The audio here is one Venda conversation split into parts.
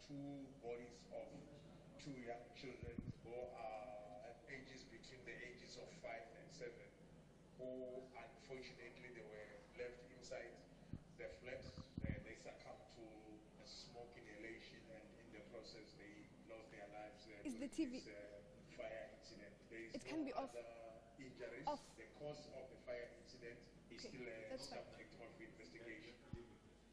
two bodies of two young children who are at ages between the ages of 5 and 7, who unfortunately they were left inside the flat. They succumbed to a smoke inhalation, and in the process they lost their lives. Is the TV This, fire incident. There is It can no be off. other injuries. Off. The cause of the fire incident is Okay, still a that's fine. subject of investigation.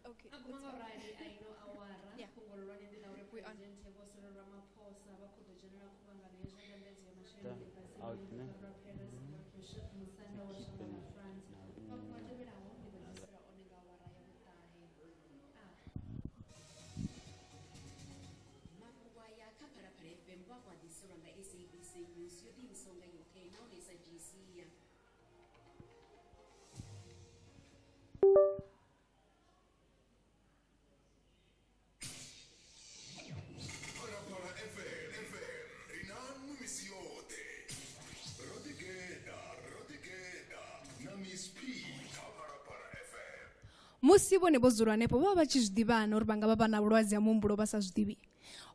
Okay, A guma that's nga fine. urali a ino awara Yeah. fhungo ḽihulwane ndi ḽa uri We on. Phresidennde Vho Cyril Ramaphosa vha khou ḓo dzhenela khuvhangano ya zwa ndambedzo ya masheleni Out, ḽifhasini ne? ngei Paris musanda wa shango ḽa France. Mafhungo a tevhelaho ndi ḓo ḓisela one nga awara ya vhuṱahe. A. Mafhungo aya kha Phalaphala FM vha khou a ḓiselwa nga SABC News yo ḓiimisaho nga yoṱhe nahone sa dzhii sia. Phalaphala FM FM ri na nwi misi yoṱhe. Ro ḓigeḓa, ro ḓigeḓa na Miss P kha Phalaphala FM. Musi vhone vho dzula hanefho vho vha vha tshi zwi ḓivha na uri vha nga vha vha na vhulwadze ha muhumbulo vha sa zwi ḓivhi.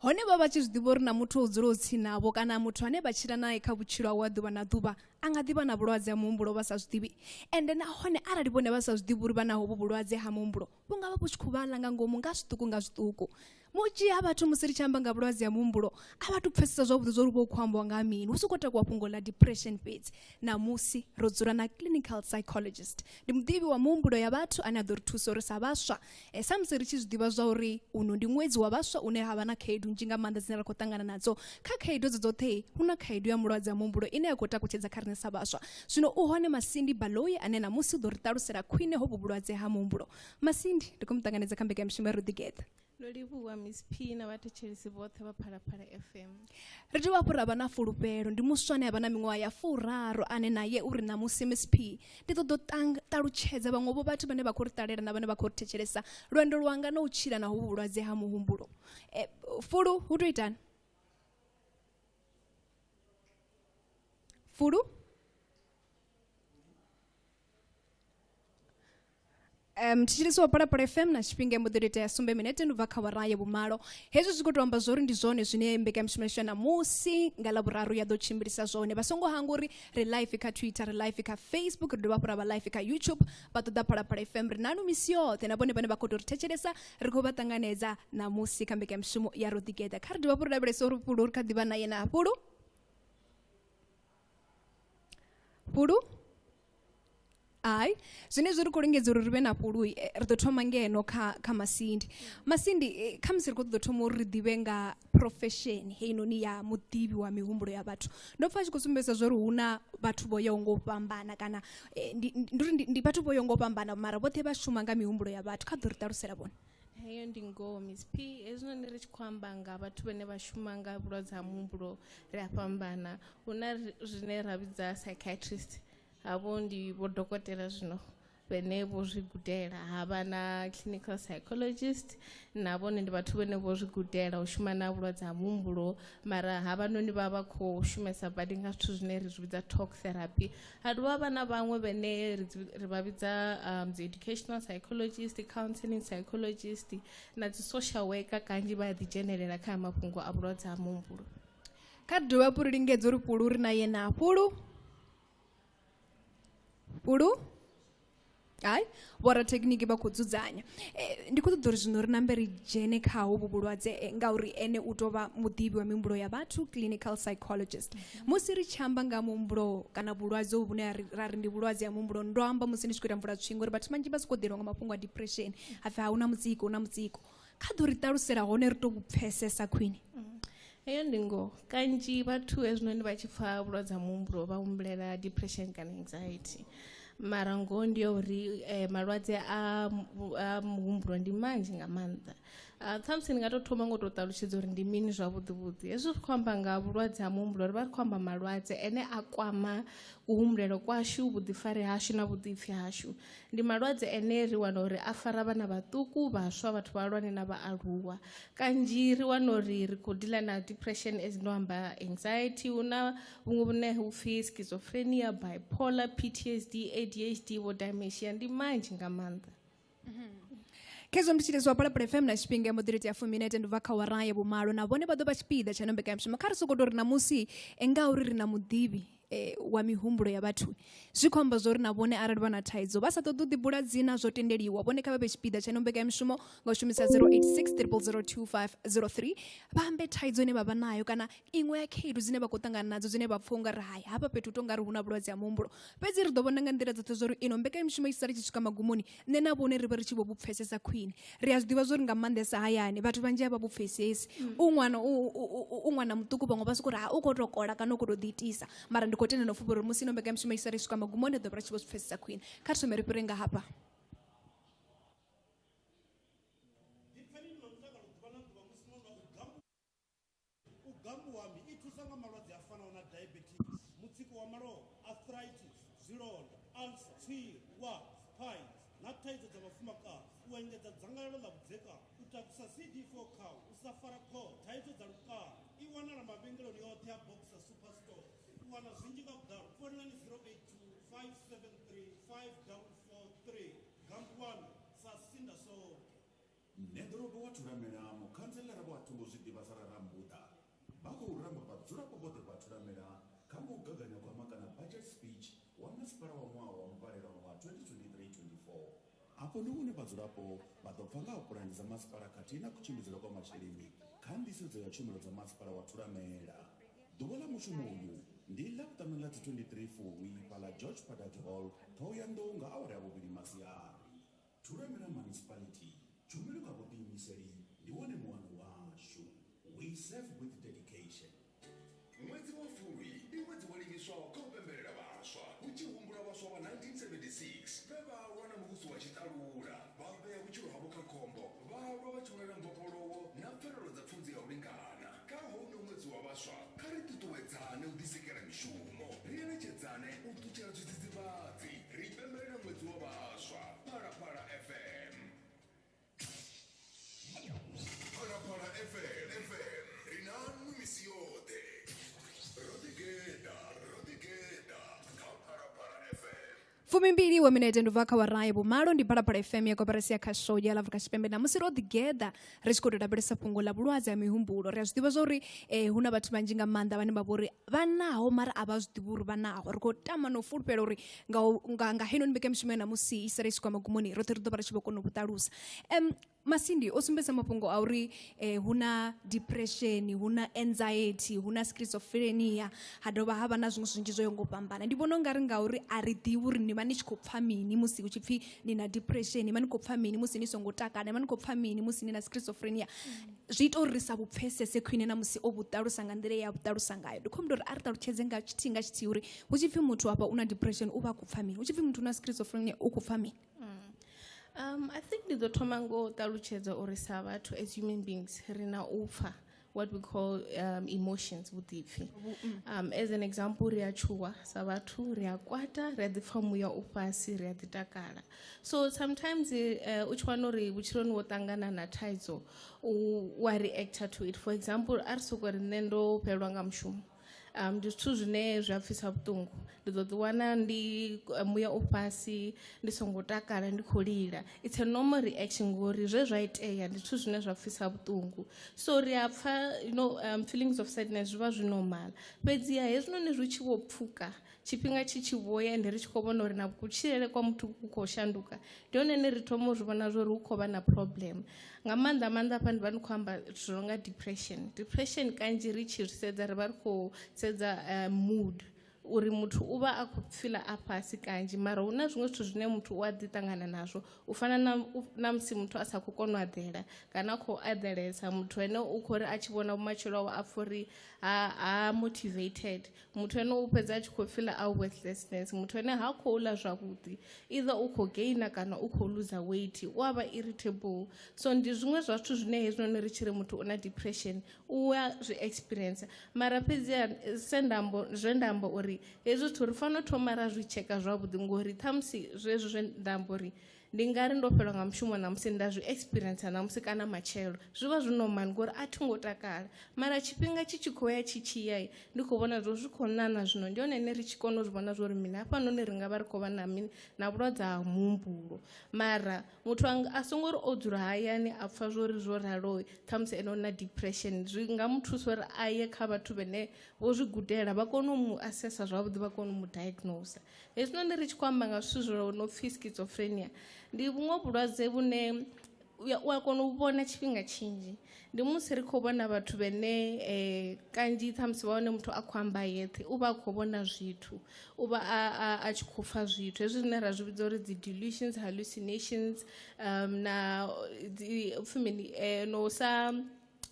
Hone vha vha tshi zwi ḓivha uri na muthu o dzulaho tsini navho kana muthu ane vha tshila nae kha vhutshilo hawe ha ḓuvha na ḓuvha a nga ḓivha na vhulwadze ha muhumbulo vha sa zwi ḓivhi. Ende nahone arali vhone vha sa zwi ḓivhi uri vha na hovhu vhulwadze ha muhumbulo, vhu nga vha vhu tshi khou vha ḽa nga ngomu nga zwiṱuku nga zwiṱuku. Vhunzhi ha vhathu musi ri tshi amba nga vhulwadze ha muhumbulo a vha tu pfesesa zwavhuḓi zwa uri vho khou ambiwa nga ha mini, hu sokou takuwa fhungo ḽa depression fhedzi. Ṋamusi ro dzula na clinical psychologist, ndi muḓivhi wa muhumbulo ya vhathu ane a ḓo ri thusa uri sa vhaswa sa musi ri tshi zwi ḓivha zwa uri uno ndi ṅwedzi wa vhaswa une ha vha na khaedu nnzhi nga maanḓa dzine ra khou ṱangana nadzo. Kha khaedu edzo dzoṱhe hu na khaedu ya mulwadze ha muhumbulo ine ya khou takutshedza kha riṋe sa vhaswa. Zwino u hone Masindi Baloyi ane ṋamusi u ḓo ri ṱalusela khwine hovhu vhulwadze ha muhumbulo. Masindi, ndi khou mu ṱanganedza kha mbekanyamushumo ya Ro Ḓigeḓa. Ndo livhuwa Miss P na vhathetshelesi vhoṱhe vha Phalaphala FM. Ri dovha hafhu ra vha na fulufhelo, ndi muswa ane a vha na miṅwaha ya 30 ane naye uri ṋamusi Miss P ndi ṱoḓa u ṱalutshedza vhaṅwe vho vhathu vhane vha khou ri ṱalela na vhane vha khou ri thetshelesa lwendo lwanga na u tshila na hovhu vhulwadze ha muhumbulo. Fulu, hu tou itani? Fulu? Thetshelesi wa Phalaphala FM na tshifhinga mbo ḓi ita ya sumbe minete ndi bva kha awara ya vhumalo. Hezwi zwi khou tou amba zwori ndi zwone zwine mbekanyamushumo yashu ya ṋamusi nga Ḽavhuraru ya ḓo tshimbilisa zwone. Vha songo hangwa uri ri live kha Twitter, ri live kha Facebook, ri dovha hafhu ra vha live kha YouTube. Vha ṱoḓa Phalaphala FM, ri nanu misi yoṱhe na vhone vhane vha khou tou ri thetshelesa ri khou vha ṱanganedza ṋamusi kha mbekanyamushumo ya Ro Ḓigeḓa. Kha ri dovha hafhu ri lavhelese uri Fhulu ri kha ḓivha naye na Fhulu. Fhulu? Ai, zwenezwi ri khou lingedza uri ri vhe na Fhulu, ri ḓo thoma ngeno kha Masindi. Masindi, kha musi ri khou ṱoḓa thoma uri ri ḓivhe nga profession heinoni ya muḓivhi wa mihumbulo ya vhathu. Ndo pfa tshi khou sumbedza zwori hu na vhathu vho yaho ngo fhambana kana ndi vhathu vho yaho ngo fhambana mara vhoṱhe vha shuma nga mihumbulo ya vhathu. Kha ḓo ri ṱalusela vhone. Heyo ndi ngoho Miss P. Hezwinoni ri tshi khou amba nga vhathu vhane vha shuma nga vhulwadze ha muhumbulo ri a fhambana. Hu na zwine ra vhidza psychiatrist, havho ndi vho dokotela zwino vhene vho zwi gudela. Ha vha na clinical psychologist, na vhone ndi vhathu vhane vho zwi gudela u shuma na vhulwadze ha muhumbulo, mara havhanoni vha vha khou shumesa badi nga zwithu zwine ri zwi vhidza talk therapy. Ha dovha vha na vhaṅwe vhane ri vha vhidza dzi educational psychologist, counseling psychologist na dzi social worker, kanzhi vha a ḓi dzhenelela kha mafhungo a vhulwadze ha muhumbulo. Kha ri dovhe hafhu ri lingedze uri Fhulu ri naye na Fhulu. Fhulu? Hai, vhorathekhiniki vha khou dzudzanya. Ndi khou ṱoḓa uri zwino ri nambe ri dzhene kha hovhu vhulwadze ngauri ene u tou vha muḓivhi wa mihumbulo ya vhathu, clinical psychologist. Musi ri tshi amba nga muhumbulo kana vhulwadze hovhu vhune ra ri ndi vhulwadze ha muhumbulo, ndo amba musi ndi tshi khou ita mvula tswingo uri vhathu vhanzhi vha sokou ḓelwa nga mafhungo a depression, ha pfi ha hu na mutsiko, hu na mutsiko. Kha ḓo ri ṱalusela hone ri tou vhu pfesesa khwine. Heyo ndi ngoho. Kanzhi vhathu hezwinoni vha tshi pfa vhulwadze ha muhumbulo vha humbulela depression kana anxiety, mara ngoho ndi ya uri malwadze a muhumbulo ndi manzhi nga maanḓa. Ṱhamusi ndi nga tou thoma ngo tou ṱalutshedza uri ndi mini zwavhuḓi vhuḓi. Hezwi ri khou amba nga vhulwadze ha muhumbulo ri vha ri khou amba malwadze ene a kwama kuhumbulele kwashu, vhuḓifari hashu na vhuḓipfi hashu. Ndi malwadze ene ri wana uri a fara vhana vhaṱuku, vhaswa, vhathu vhahulwane na vhaaluwa. Kanzhi ri wana uri ri khou deala na depression as ndo amba anxiety, hu na vhuṅwe vhune hu pfi schizophrenia, bipolar, PTSD, ADHD, vho dementia, ndi manzhi nga maanḓa. Khezwo ndi tshithu Phalaphala FM na tshifhinga ya moḓireti ya 10 ndi bva kha awara ya vhumalo, na vhone vha ḓo vha tshipiḓa tsha ino mbekanyamushumo. Kha ri sokou tou ri ṋamusi ngauri ri na muḓivhi wa mihumbulo ya vhathu, zwi khou amba zwori na vhone arali vha na thaidzo vha sa ṱoḓi u ḓibula dzina zwo tendeliwa, vhone kha vha vhe tshipiḓa tsha ino mbekanyamushumo nga u shumisa 086 0002503, vha ambe thaidzo ine vha vha nayo kana iṅwe ya khaedu dzine vha khou ṱangana nadzo dzine vha pfha ungari hai hafha fhethu hu tou nga ri hu na vhulwadze ha muhumbulo. Fhedzi ri ḓo vhona nga nḓila dzoṱhe zwori ino mbekanyamushumo i sala tshi swika magumoni, nṋe na vhone ri vhe ri tshi vho vhu pfesesa khwine. Ri a zwi ḓivha zwori nga maanḓesa hayani vhathu vhanzhi a vha vhu pfesesi, u ṅwana u ṅwana muṱuku vhaṅwe vha soko ri ha u khou tou kola kana u khou tou ḓiitisa, mara ndi khou tenda na u fhufha uri musi ino mbekanyamushumo i sala i swika magumoni ri ḓo vha ri tshi vho zwi pfesesa khwine. Kha ri thome ri fhire nga hafha. U gambuwa i thusa nga malwadze a fanaho na diabetes, mutsiko wa malofha, arthritis, zwilonda, ulcer, tswiri, warts, piles na thaidzo dza vhafumakadzi, u engedza dzangalelo ḽa vhudzekani, u takusa CD4 count, u sa fara khoo, thaidzo dza lukanda. I wanala mavhengeleni oṱhe a Boxer Superstore. U wana zwinzhi nga vhuḓalo founelani 082 573 5443. Gambuwami sa sinda sonke. Ṋeḓorobo wa Thulamela mukhantselara vho a thongo zwi ḓivha sa Rarambuḓa vha khou ramba vhadzulapo vhoṱhe vha Thulamela kha mugaganyagwama kana budget speech wa masipala wa ṅwaha wa muvhalelano wa 2023-24. Afho ndi hune vhadzulapo vha ḓo pfa nga ha pulane dza masipala khathihi na kutshimbidzele kwa masheleni kha nḓisedzo ya tshumelo dza masipala wa Thulamela. Ḓuvha ḽa mushumo uyu ndi Ḽavhuṱanu ḽa dzi 23 Fulwi fhaḽa George Padat Hall, Ṱhohoyanḓou nga awara ya vhuvhili masiari. Thulamela Municipality, tshumelo nga vhuḓiimiseli ndi wone muano washu. We serve with dedication. Ṅwedzi wa Fulwi ndi ṅwedzi wo livhiswaho kha u pembelela vhaswa, hu tshi humbula vhaswa vha 1976 vhe vha lwa na muvhuso wa tshiṱalula, vha vhea vhutshilo havho kha khombo, vha lwa vha tshi lwela mbofholowo na pfanelo dza pfunzo ya u lingana. Kha houno ṅwedzi wa vhaswa, kha ri ṱuṱuwedzane u ḓisikela mishumo, ri eletshedzane u ṱutshela zwidzidzivhadzi. Ri pembelela ṅwedzi wa vhaswa. Phalaphala FM. Phalaphala FM, FM ri na nṋu misi yoṱhe. Ro ḓigeḓa, ro ḓigeḓa kha Phalaphala FM. 20 wa minete ndi bva kha awara ya vhumalo ndi Phalaphala FM ya koporasi ya khasho ya ḽa Afrika Tshipembe. Ṋamusi ro ḓigeḓa ri tshi khou tou lavhelesa fhungo ḽa vhulwadze ha mihumbulo. Ri a zwi ḓivha zwa uri hu na vhathu vhanzhi nga maanḓa vhane vha vha uri vha naho mara a vha zwi ḓivhi uri vha naho. Ri khou tama na u fulufhela uri nga heinoni mbekanyamushumo ya ṋamusi i sala i swika magumoni roṱhe ri ḓo vha ri tshi vho kona u vhu ṱalusa. Masindi o sumbedza mafhungo a uri hu na depression, hu na anxiety, hu na schizophrenia, ha dovha ha vha na zwiṅwe zwinzhi zwo yaho nga u fhambana. Ndi vhona ungari ngauri a ri ḓivhi uri ni vha ni tshi khou pfha mini musi hu tshi pfhi ni na depression, ni vha ni khou pfha mini musi ni songo takala, ni vha ni khou pfha mini musi ni na schizophrenia, zwi ita uri ri sa vhu pfesese khwine na musi o vhu ṱalusa nga nḓila ye a vhu ṱalusa ngayo. Ndi khou humbula uri a ri ṱalutshedze nga tshithihi nga tshithihi uri hu tshi pfhi muthu afha u na depression u vha a khou pfha mini, hu tshi pfhi muthu u na schizophrenia u khou pfha mini. I think ndi ḓo thoma ngo ṱalutshedza uri sa vhathu as human beings ri na u pfha what we call emotions, vhuḓipfi. As an example, ri a tshuwa sa vhathu, ri a kwata, ri a ḓipfa muya u fhasi, ri a ḓi takala. So sometimes u tshi wana uri vhutshiloni wo ṱangana na thaidzo, u wa reacta to it. For example, a ri soko ri nṋe ndo fhelelwa nga mushumo. Ndi zwithu zwine zwa pfisa vhuṱungu. Ndi ḓo ḓiwana ndi muya u fhasi, ndi songo takala, ndi khou lila. It's a normal reaction ngori zwe zwa itea ndi zwithu zwine zwa pfisa vhuṱungu. So ri a pfa, feelings of sadness zwi vha zwi normal. Fhedziha hezwinoni zwi tshi vho pfuka tshifhinga tshi tshi vhoya ende ri tshi khou vhona uri na kutshilele kwa muthu ku khou shanduka, ndi hone hune ri thoma u zwi vhona zwa uri hu khou vha na problem. Nga maanḓa maanḓa hafha ndi vha ndi khou amba zwithu zwo no nga depression. Depression kanzhi ri tshi zwi sedza ri vha ri khou sedza mood, uri muthu u vha a khou fila a fhasi kanzhi, mara hu na zwiṅwe zwithu zwine muthu u a ḓi ṱangana nazwo, u fana na musi muthu a sa khou kona u eḓela kana a khou eḓelesa, muthu ene u khou ri a tshi vhona vhumatshelo hawe a pfha uri ha motivated, muthu ene u fhedza a tshi khou fila a worthlessness, muthu ene ha khou ḽa zwavhuḓi, either u khou gaina kana u khou lose weight, u a vha irritable. So ndi zwiṅwe zwa zwithu zwine hezwinoni ri tshi ri muthu u na depression u a zwi experience. Mara fhedziha zwe nda amba uri hezwi zwithu ri fanela u thoma ra zwi tsheka zwavhuḓi, ngori ṱhamusi zwezwo zwe nda amba uri Ndi nga ri ndo fhelwa nga mushumo ṋamusi nda zwi experience ṋamusi kana matshelo, zwi vha zwi normal ngori a thi ngo takala. Mara tshifhinga tshi tshi khou ya tshi tshi ya, ndi khou vhona zwo zwi khou ṋaṋa zwino, ndi hone ine ri tshi kona u zwi vhona zwori mini hafhanoni ri nga vha ri khou vha na mini na vhulwadze ha muhumbulo. Mara muthu a songo ri o dzula hayani a pfha zwori zwo ralo, ṱhamusi ene u na depression, zwi nga mu thusa uri a ye kha vhathu vhane vho zwi gudela vha kone u mu assessa zwavhuḓi, vha kone u mu diagnose. Hezwinoni ri tshi khou amba nga zwithu zwo no pfhi schizophrenia, ndi vhuṅwe vhulwadze vhune u a kona u vhona tshifhinga tshinzhi. Ndi musi ri khou vhona vhathu vhene kanzhi ṱhamusi vha wane muthu a khou amba yeṱhe, u vha a khou vhona zwithu, u vha a tshi khou pfha zwithu, hezwi zwine ra zwi vhidza uri dzi delusions, hallucinations, na dzi pfhi mini, no sa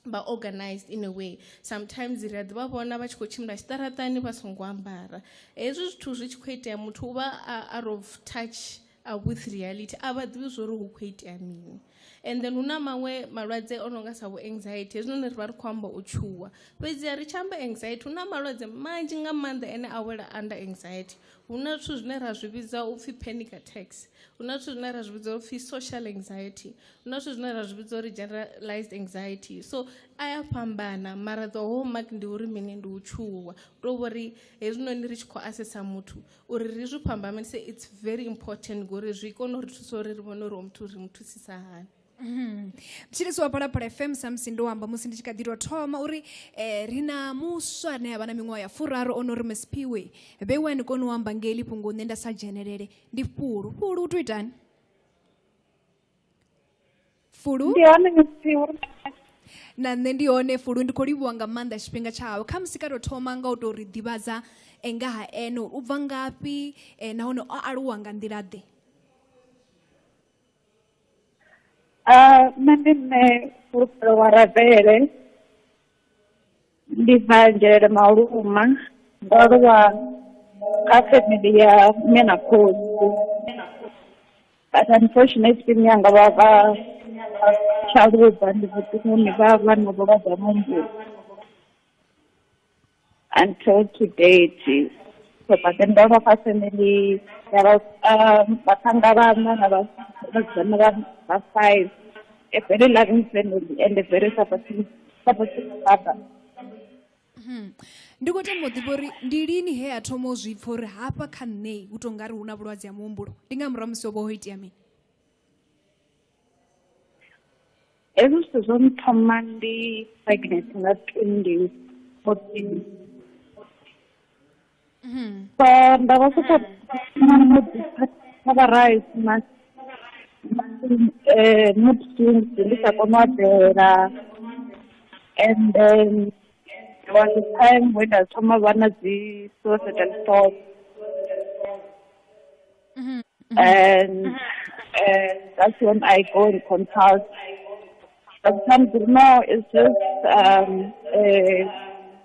vha organized in a way. Sometimes ri a ḓi vha vhona vha tshi khou tshimbila tshiṱaratani vha songo ambara. Hezwi zwithu zwi tshi khou itea, muthu u vha out of touch with reality, a vha ḓivhi zwori hu khou itea mini. And then hu na maṅwe malwadze o no nga sa vho anxiety, hezwinoni ri vha ri khou amba u tshuwa, fhedziha ri tshi amba anxiety hu na malwadze manzhi nga maanḓa ane a wela under anxiety. Hu na zwithu zwine ra zwi vhidza u pfhi panic attacks, hu na zwithu zwine ra zwi vhidza u pfhi social anxiety, hu na zwithu zwine ra zwi vhidza uri generalized anxiety. So a ya fhambana, mara the hallmark ndi uri mini, ndi u tshuwa. U tou vhori hezwinoni ri tshi khou assessa muthu uri ri zwi fhambanise, it's very important ngori zwi kone u ri thusa uri ri vhone uri muthu ri mu thusisa hani. Mtshilisi wa Phalaphala FM, samusi ndo amba musi ndi tshi kha ḓi tou thoma uri ri na muswa ane avha na miṅwaha ya 30 ono ri Msphiwe vheiwa ni kone u amba ngeli fhungo nṋe nda sa dzhenelele. Ndi Fhulu. Fhulu u tou itani? Fhulu? Ndi hone Msphiwe. Na nṋe ndi hone Fhulu, ndi khou livhuwa nga maanḓa tshifhinga tshawe. Kha musi ka tou thoma nga u tou ri ḓivhadza nga ha ene, u bva ngafhi nahone o aluwa nga nḓila ḓe? Nṋe ndi nṋe Fulufhelo wa Ravele, ndi bva Nzhelele Mauluma, ndo aluwa kha family ya mme na khotsi. But unfortunately mme anga vha vha tshaluba ndi vhuṱunguni, vha vha na vhulwadze ha muhumbulo until to date. So but then ndo aluwa kha family ya vhaṱhannga vhaṋa na vhasidzana vha 5, a very loving family and a very supportive father. Ndi khou tama u ḓivha uri ndi lini he a thoma u zwi pfha uri hafha kha nṋe hu tou nga ri hu na vhulwadze ha muhumbulo, ndi nga murahu musi ho vha ho itea mini? Hezwi zwithu zwo nthoma ndi pregnant nga 2014. So nda vha soko mood swings, ndi sa koni u eḓela. And then there was a time when I thoma vha na dzi suicidal thoughts. And that's when I go and consult. Sometimes no, it's just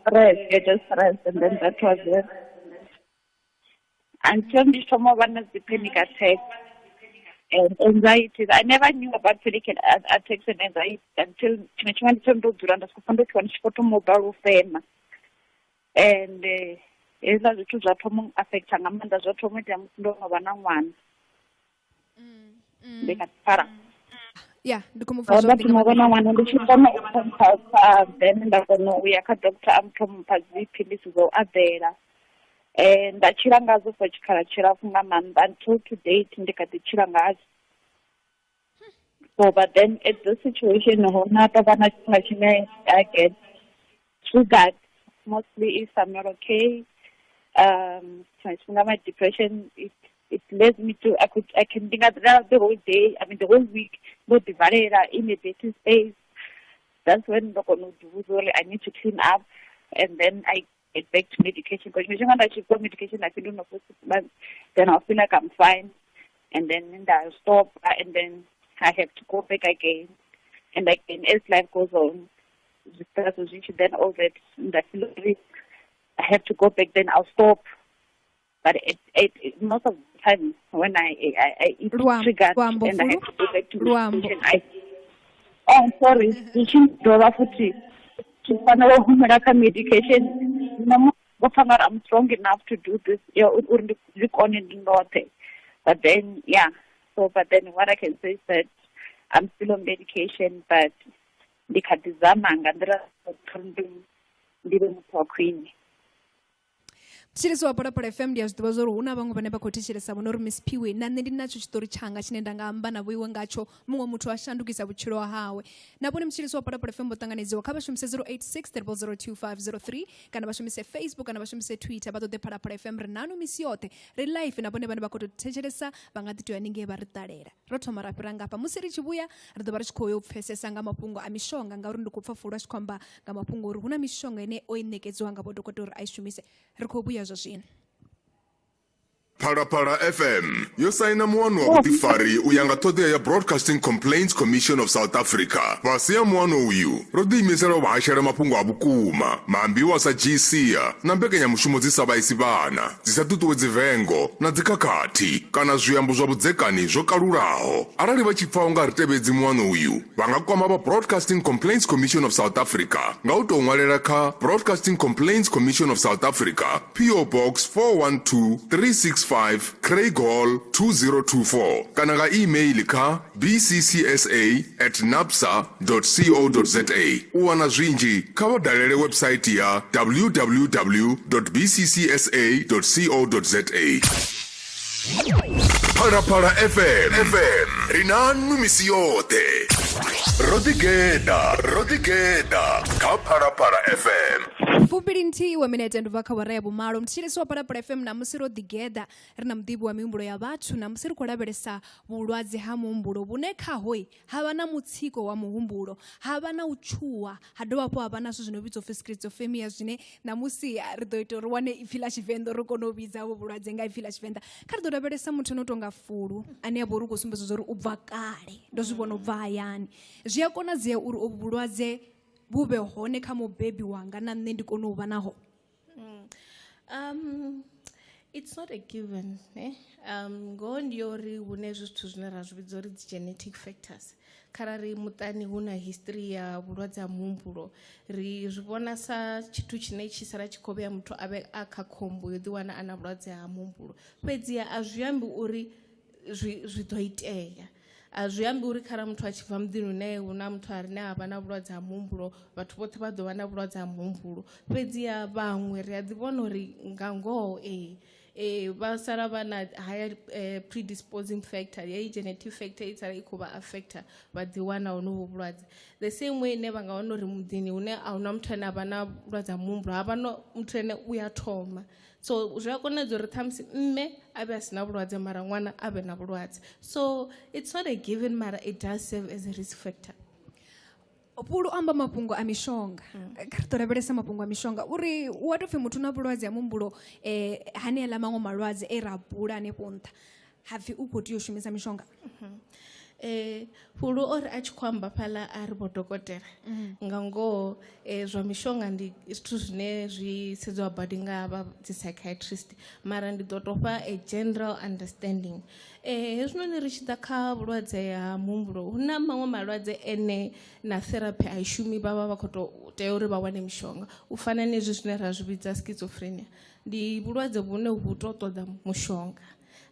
stress, you're just stressed, and then that was it. Until ndi thoma vha na dzi panic attacks and anxiety. I never knew about panic attacks and anxiety until tshiṅwe tshifhinga ndi thoma ndo dzula nda sokou pfha ndo tshuwa ndi tshi khou thoma u balelwa u fema. And hezwiḽa zwithu zwa thoma u affecta nga maanḓa, zwa thoma u itea musi ndo no vha na ṅwana. Ndi kha pfala. Ya, ndi khou mu pfa Ndo zwavhuḓi nga thoma u vha na ṅwana ndi tshi kona u consulta, then nda kona u ya kha doctor a thoma mpha dzi philisi dza u eḓela. Nda tshila ngadzo for tshikhala tshilapfhu nga maanḓa until to date ndi kha ḓi tshila ngadzo. So but then at this situation hu na tovha na tshifhinga tshine I get triggered, mostly if I'm not okay. Tshiṅwe tshifhinga my depression it leads me to I can think the whole day, I mean the whole week ndo ḓivalela in a dirty space. That's when ndo kona u ḓivhudza uri I need to clean up, and then I get back to medication. Because I should go medication, I feel no for 6 months, then I'll feel like I'm fine, and then I'll stop, and then I have to go back again. And again, as life goes on, then all that, and I feel like I have to go back, then I'll stop. But it most of the time when I it's triggered and I have to go back to medication. Oh, sorry, medication. I'm strong enough to do this. But then, yeah, So but then what I can say is that I'm still on medication, but ndi kha ḓi zama nga nḓila dzoṱhe uri ndi vhe muthu wa khwine. Thetshelesi wa Phalaphala FM, ndi a zwi ḓivha zwa uri hu na vhaṅwe vhane vha khou thetshelesa vhona uri Miss Phiwe na nṋe ndi natsho tshiṱori tshanga tshine nda nga amba na vhoiwe ngatsho, muṅwe muthu a shandukisa vhutshilo hawe. Na vhone mutshilisi wa Phalaphala FM vho ṱanganedziwa, kha vha shumise 086 0002503 kana vha shumise Facebook kana vha shumise Twitter, vha ṱoḓe Phalaphala FM. Ri nanu misi yoṱhe, ri live, na vhone vhane vha khou tou thetshelesa vha nga ḓi tou ya haningei vha ri ṱalela. Ro thoma ra fhira ngafha, musi ri tshi vhuya ri ḓo vha ri tshi khou yo pfesesa nga mafhungo a mishonga, ngauri ndi khou pfa Fulu a tshi khou amba nga mafhungo uri hu na mishonga ine o i ṋekedziwa nga vho dokotela uri a i shumise. Ri khou vhuya zwa zwino. Phalaphala FM yo saina muano wa vhuḓifari u ya nga ṱhoḓea ya Broadcasting Complaints Commission of South Africa. Fhasi ha muano uyu, ro ḓiimisela u vha hashela mafhungo a vhukuma, maambiwa a sa dzhii sia na mbekanyamushumo dzi sa vhaisi vhana, dzi sa ṱuṱuwedzi vengo na dzikhakhathi kana zwiambo zwa vhudzekani zwo kalulaho. Arali vha tshi pfa u nga ri tevhedzi muano uyu, vha nga kwama vha Broadcasting Complaints Commission of South Africa nga u tou ṅwalela kha Broadcasting Complaints Commission of South Africa, PO Box 412365, Craighall 2024, kana nga e-mail kha bccsa at nabsa co za. U wana zwinzhi kha vha dalele website ya www bccsa co za. Phalaphala FM, FM ri na nwi misi yoṱhe. Ro ḓigeḓa, ro ḓigeḓa kha Phalaphala FM. 21 wa minete ndi bva kha wara ya vhumalo. Mthetshelesi wa Phalaphala FM, namusi ro ḓigeḓa ri na muḓivhi wa mihumbulo ya vhathu. Namusi ri khou lavhelesa vhulwadze ha muhumbulo vhune khaho ha vha na mutsiko wa muhumbulo, ha vha na u tshuwa, ha dovha hafhu ha vha na zwithu zwi no vhidzwa upfi schizophrenia, zwine ṋamusi ri ḓo ita uri wane ipfi ḽa Tshivenḓa uri kone u vhidza havho vhulwadze nga ipfi ḽa Tshivenḓa. Kha ri ḓo lavhelesa muthu no tonga Fulu ane a vha uri u khou sumbedza zwa uri u bva kale, ndo zwi vhona u bva hayani. Zwi a konadzea uri ovhu vhulwadze vhu vhe hone kha mubebi wanga na nṋe ndi kone u vha naho? It's not a given, ne? Ngoho ndi yo uri hu na hezwi zwithu zwine ra zwi vhidza uri dzi genetic factors. Kharali muṱani hu na history ya vhulwadze ha muhumbulo, ri zwi vhona sa tshithu tshine tshi sala tshi khou vhea muthu a vhe a kha khombo yo ḓiwana a na vhulwadze ha muhumbulo. Fhedziha a zwi ambi uri zwi ḓo itea. A zwi ambi uri kharali muthu a tshi bva muḓini une hu na muthu a re a vha na vhulwadze ha muhumbulo, vhathu vhoṱhe vha ḓo vha na vhulwadze ha muhumbulo. Fhedziha vhaṅwe ri a ḓi vhona uri nga ngoho ee vha sala vha na higher predisposing factor, heyi genetic factor i sala i khou vha affecta, vha ḓi wana honovho vhulwadze. The same way ine vha nga wana uri muḓini hune a huna muthu ane a vha na vhulwadze ha muhumbulo, ha vha na muthu ane u ya thoma. So zwi a konadzea uri ṱhamusi mme a vhe a si na vhulwadze mara ṅwana a vhe na vhulwadze. So it's not a given, mara it does serve as a risk factor. Fhulu amba mafhungo a mishonga. Kha ri ḓo lavhelesa mafhungo a mishonga uri wa tou pfhi muthu na vhulwadze ha muhumbulo haneaḽa maṅwe malwadze e ra bula hanefho nṱha, ha pfhi u khou tea u shumisa mishonga. Fhulu o ri a tshi khou amba fhaḽa a ri vho dokotela nga ngoho zwa mishonga ndi zwithu zwine zwi sedziwa badi nga vha dzi psychiatrist, mara ndi ḓo tou fha a general understanding. Hezwinoni ri tshi ḓa kha vhulwadze ha muhumbulo, hu na maṅwe malwadze ene na therapy a i shumi, vha vha vha khou tou tea uri vha wane mishonga. U fana na hezwi zwine ra zwi vhidza schizophrenia, ndi vhulwadze vhune vhu tou ṱoḓa mushonga.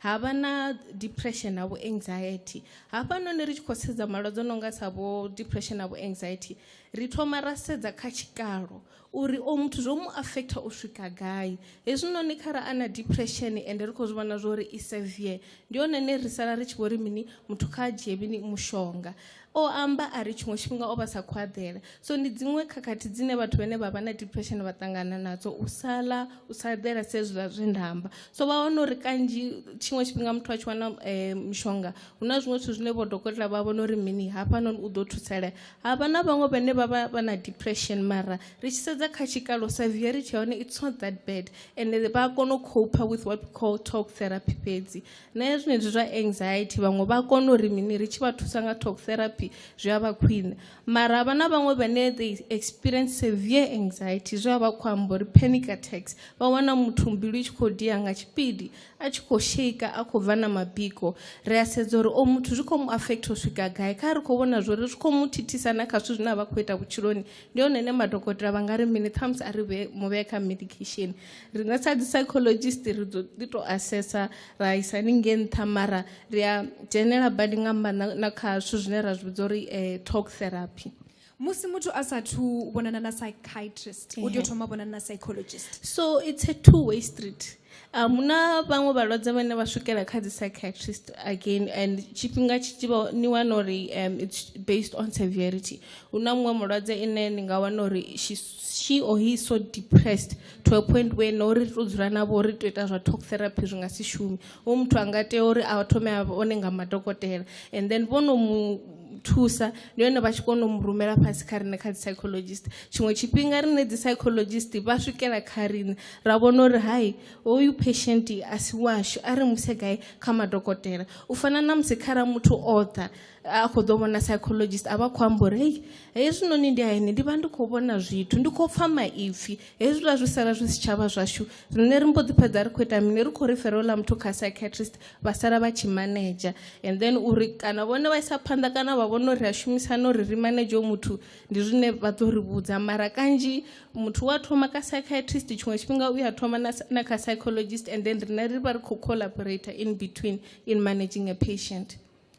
Ha vha na depression na vho anxiety. Hafhanoni ri tshi khou sedza malwadze o no nga sa vho depression na vho anxiety, ri thoma ra sedza kha tshikalo uri o muthu zwo mu affecta u swika gai. Hezwinoni khara a na depression ende ri khou zwi vhona zwa uri i severe, ndi hone ine ri sala ri tshi vho ri mini, muthu kha dzhie mini mushonga. O amba a ri tshiṅwe tshifhinga o vha sa khou eḓela. So ndi dziṅwe khakhathi dzine vhathu vhane vha vha na depression vha ṱangana nadzo, u sala u sa eḓela sa hezwiḽa zwe nda amba. So vha wana uri kanzhi tshiṅwe tshifhinga muthu a tshi wana mishonga, hu na zwiṅwe zwithu zwine vho dokotela vha vhona uri mini hafhanoni u ḓo thusalea. Ha vha na vhaṅwe vhane vha vha vha na depression, mara ri tshi sedza kha tshikalo severity ya hone it's not that bad, and vha kona u cope with what we call talk therapy fhedzi. Na hezwi zwa anxiety vhaṅwe vha kona uri mini ri tshi vha thusa nga talk therapy zwi a vha khwine, mara vha na vhaṅwe vhane they experience severe anxiety, zwi a vha khou amba uri panic attacks, vha wana muthu mbilu i tshi khou dia nga tshipidi, a tshi khou shaker, a khou bva na mabiko. Ri a sedza uri o muthu zwi khou mu affect u swika gai, kha ri khou vhona zwori zwi khou mu thithisa na kha zwithu zwine a vha khou ita vhutshiloni, ndi hone ine madokotela vha nga ri mini ṱhamusi a ri vhe muvhee kha medication. Riṋe sa dzi psychologist ri ḓo ḓi to assessa ra isa haningei nṱha, mara ri a dzhenela badi nga maanḓa na kha zwithu zwine ra zwi vhidza uri talk therapy. Musi muthu a sathu vhonana na psychiatrist u tea u thoma vhonana na psychologist. So it's a two way street. Huna vhaṅwe vhalwadze vhane vha swikela kha dzi psychiatrist again, and tshifhinga tshi vha ni wana uri it's based on severity. Hu na muṅwe mulwadze ine ni nga wana uri she or he is so depressed to a point where na uri to dzula navho ri to ita zwa talk therapy zwi nga si shumi. Hu muthu a nga tea uri a thome a vhone nga madokotela, and then vho no mu thusa ndi hone vha tshi kona u mu rumela fhasi kha riṋe kha dzi psychologist. Tshiṅwe tshifhinga riṋe dzi psychologist vha swikela kha riṋe ra vhona uri hai, hoyu patient a si washu, a ri muse gai kha madokotela. U fana na musi khara muthu o ḓa a khou ḓo vhona psychologist, a vha khou amba uri hei, hezwinoni ndi haini, ndi vha ndi khou vhona zwithu, ndi khou pfha maipfi, hezwiḽa zwi sala zwi si tshavha zwashu. Riṋe ri mbo ḓi fhedza ri khou ita mini, ri khou rifera houḽa muthu kha psychiatrist, vha sala vha tshi manedzha. And then uri kana vhone vha isa phanḓa kana vha vhona uri ri a shumisana uri ri manedzhe hoyu muthu, ndi zwine vha ḓo ri vhudza. Mara kanzhi muthu wa thoma ka psychiatrist, tshiṅwe tshifhinga u ya thoma na kha psychologist, and then riṋe ri vha ri khou collaborate in between in managing a patient.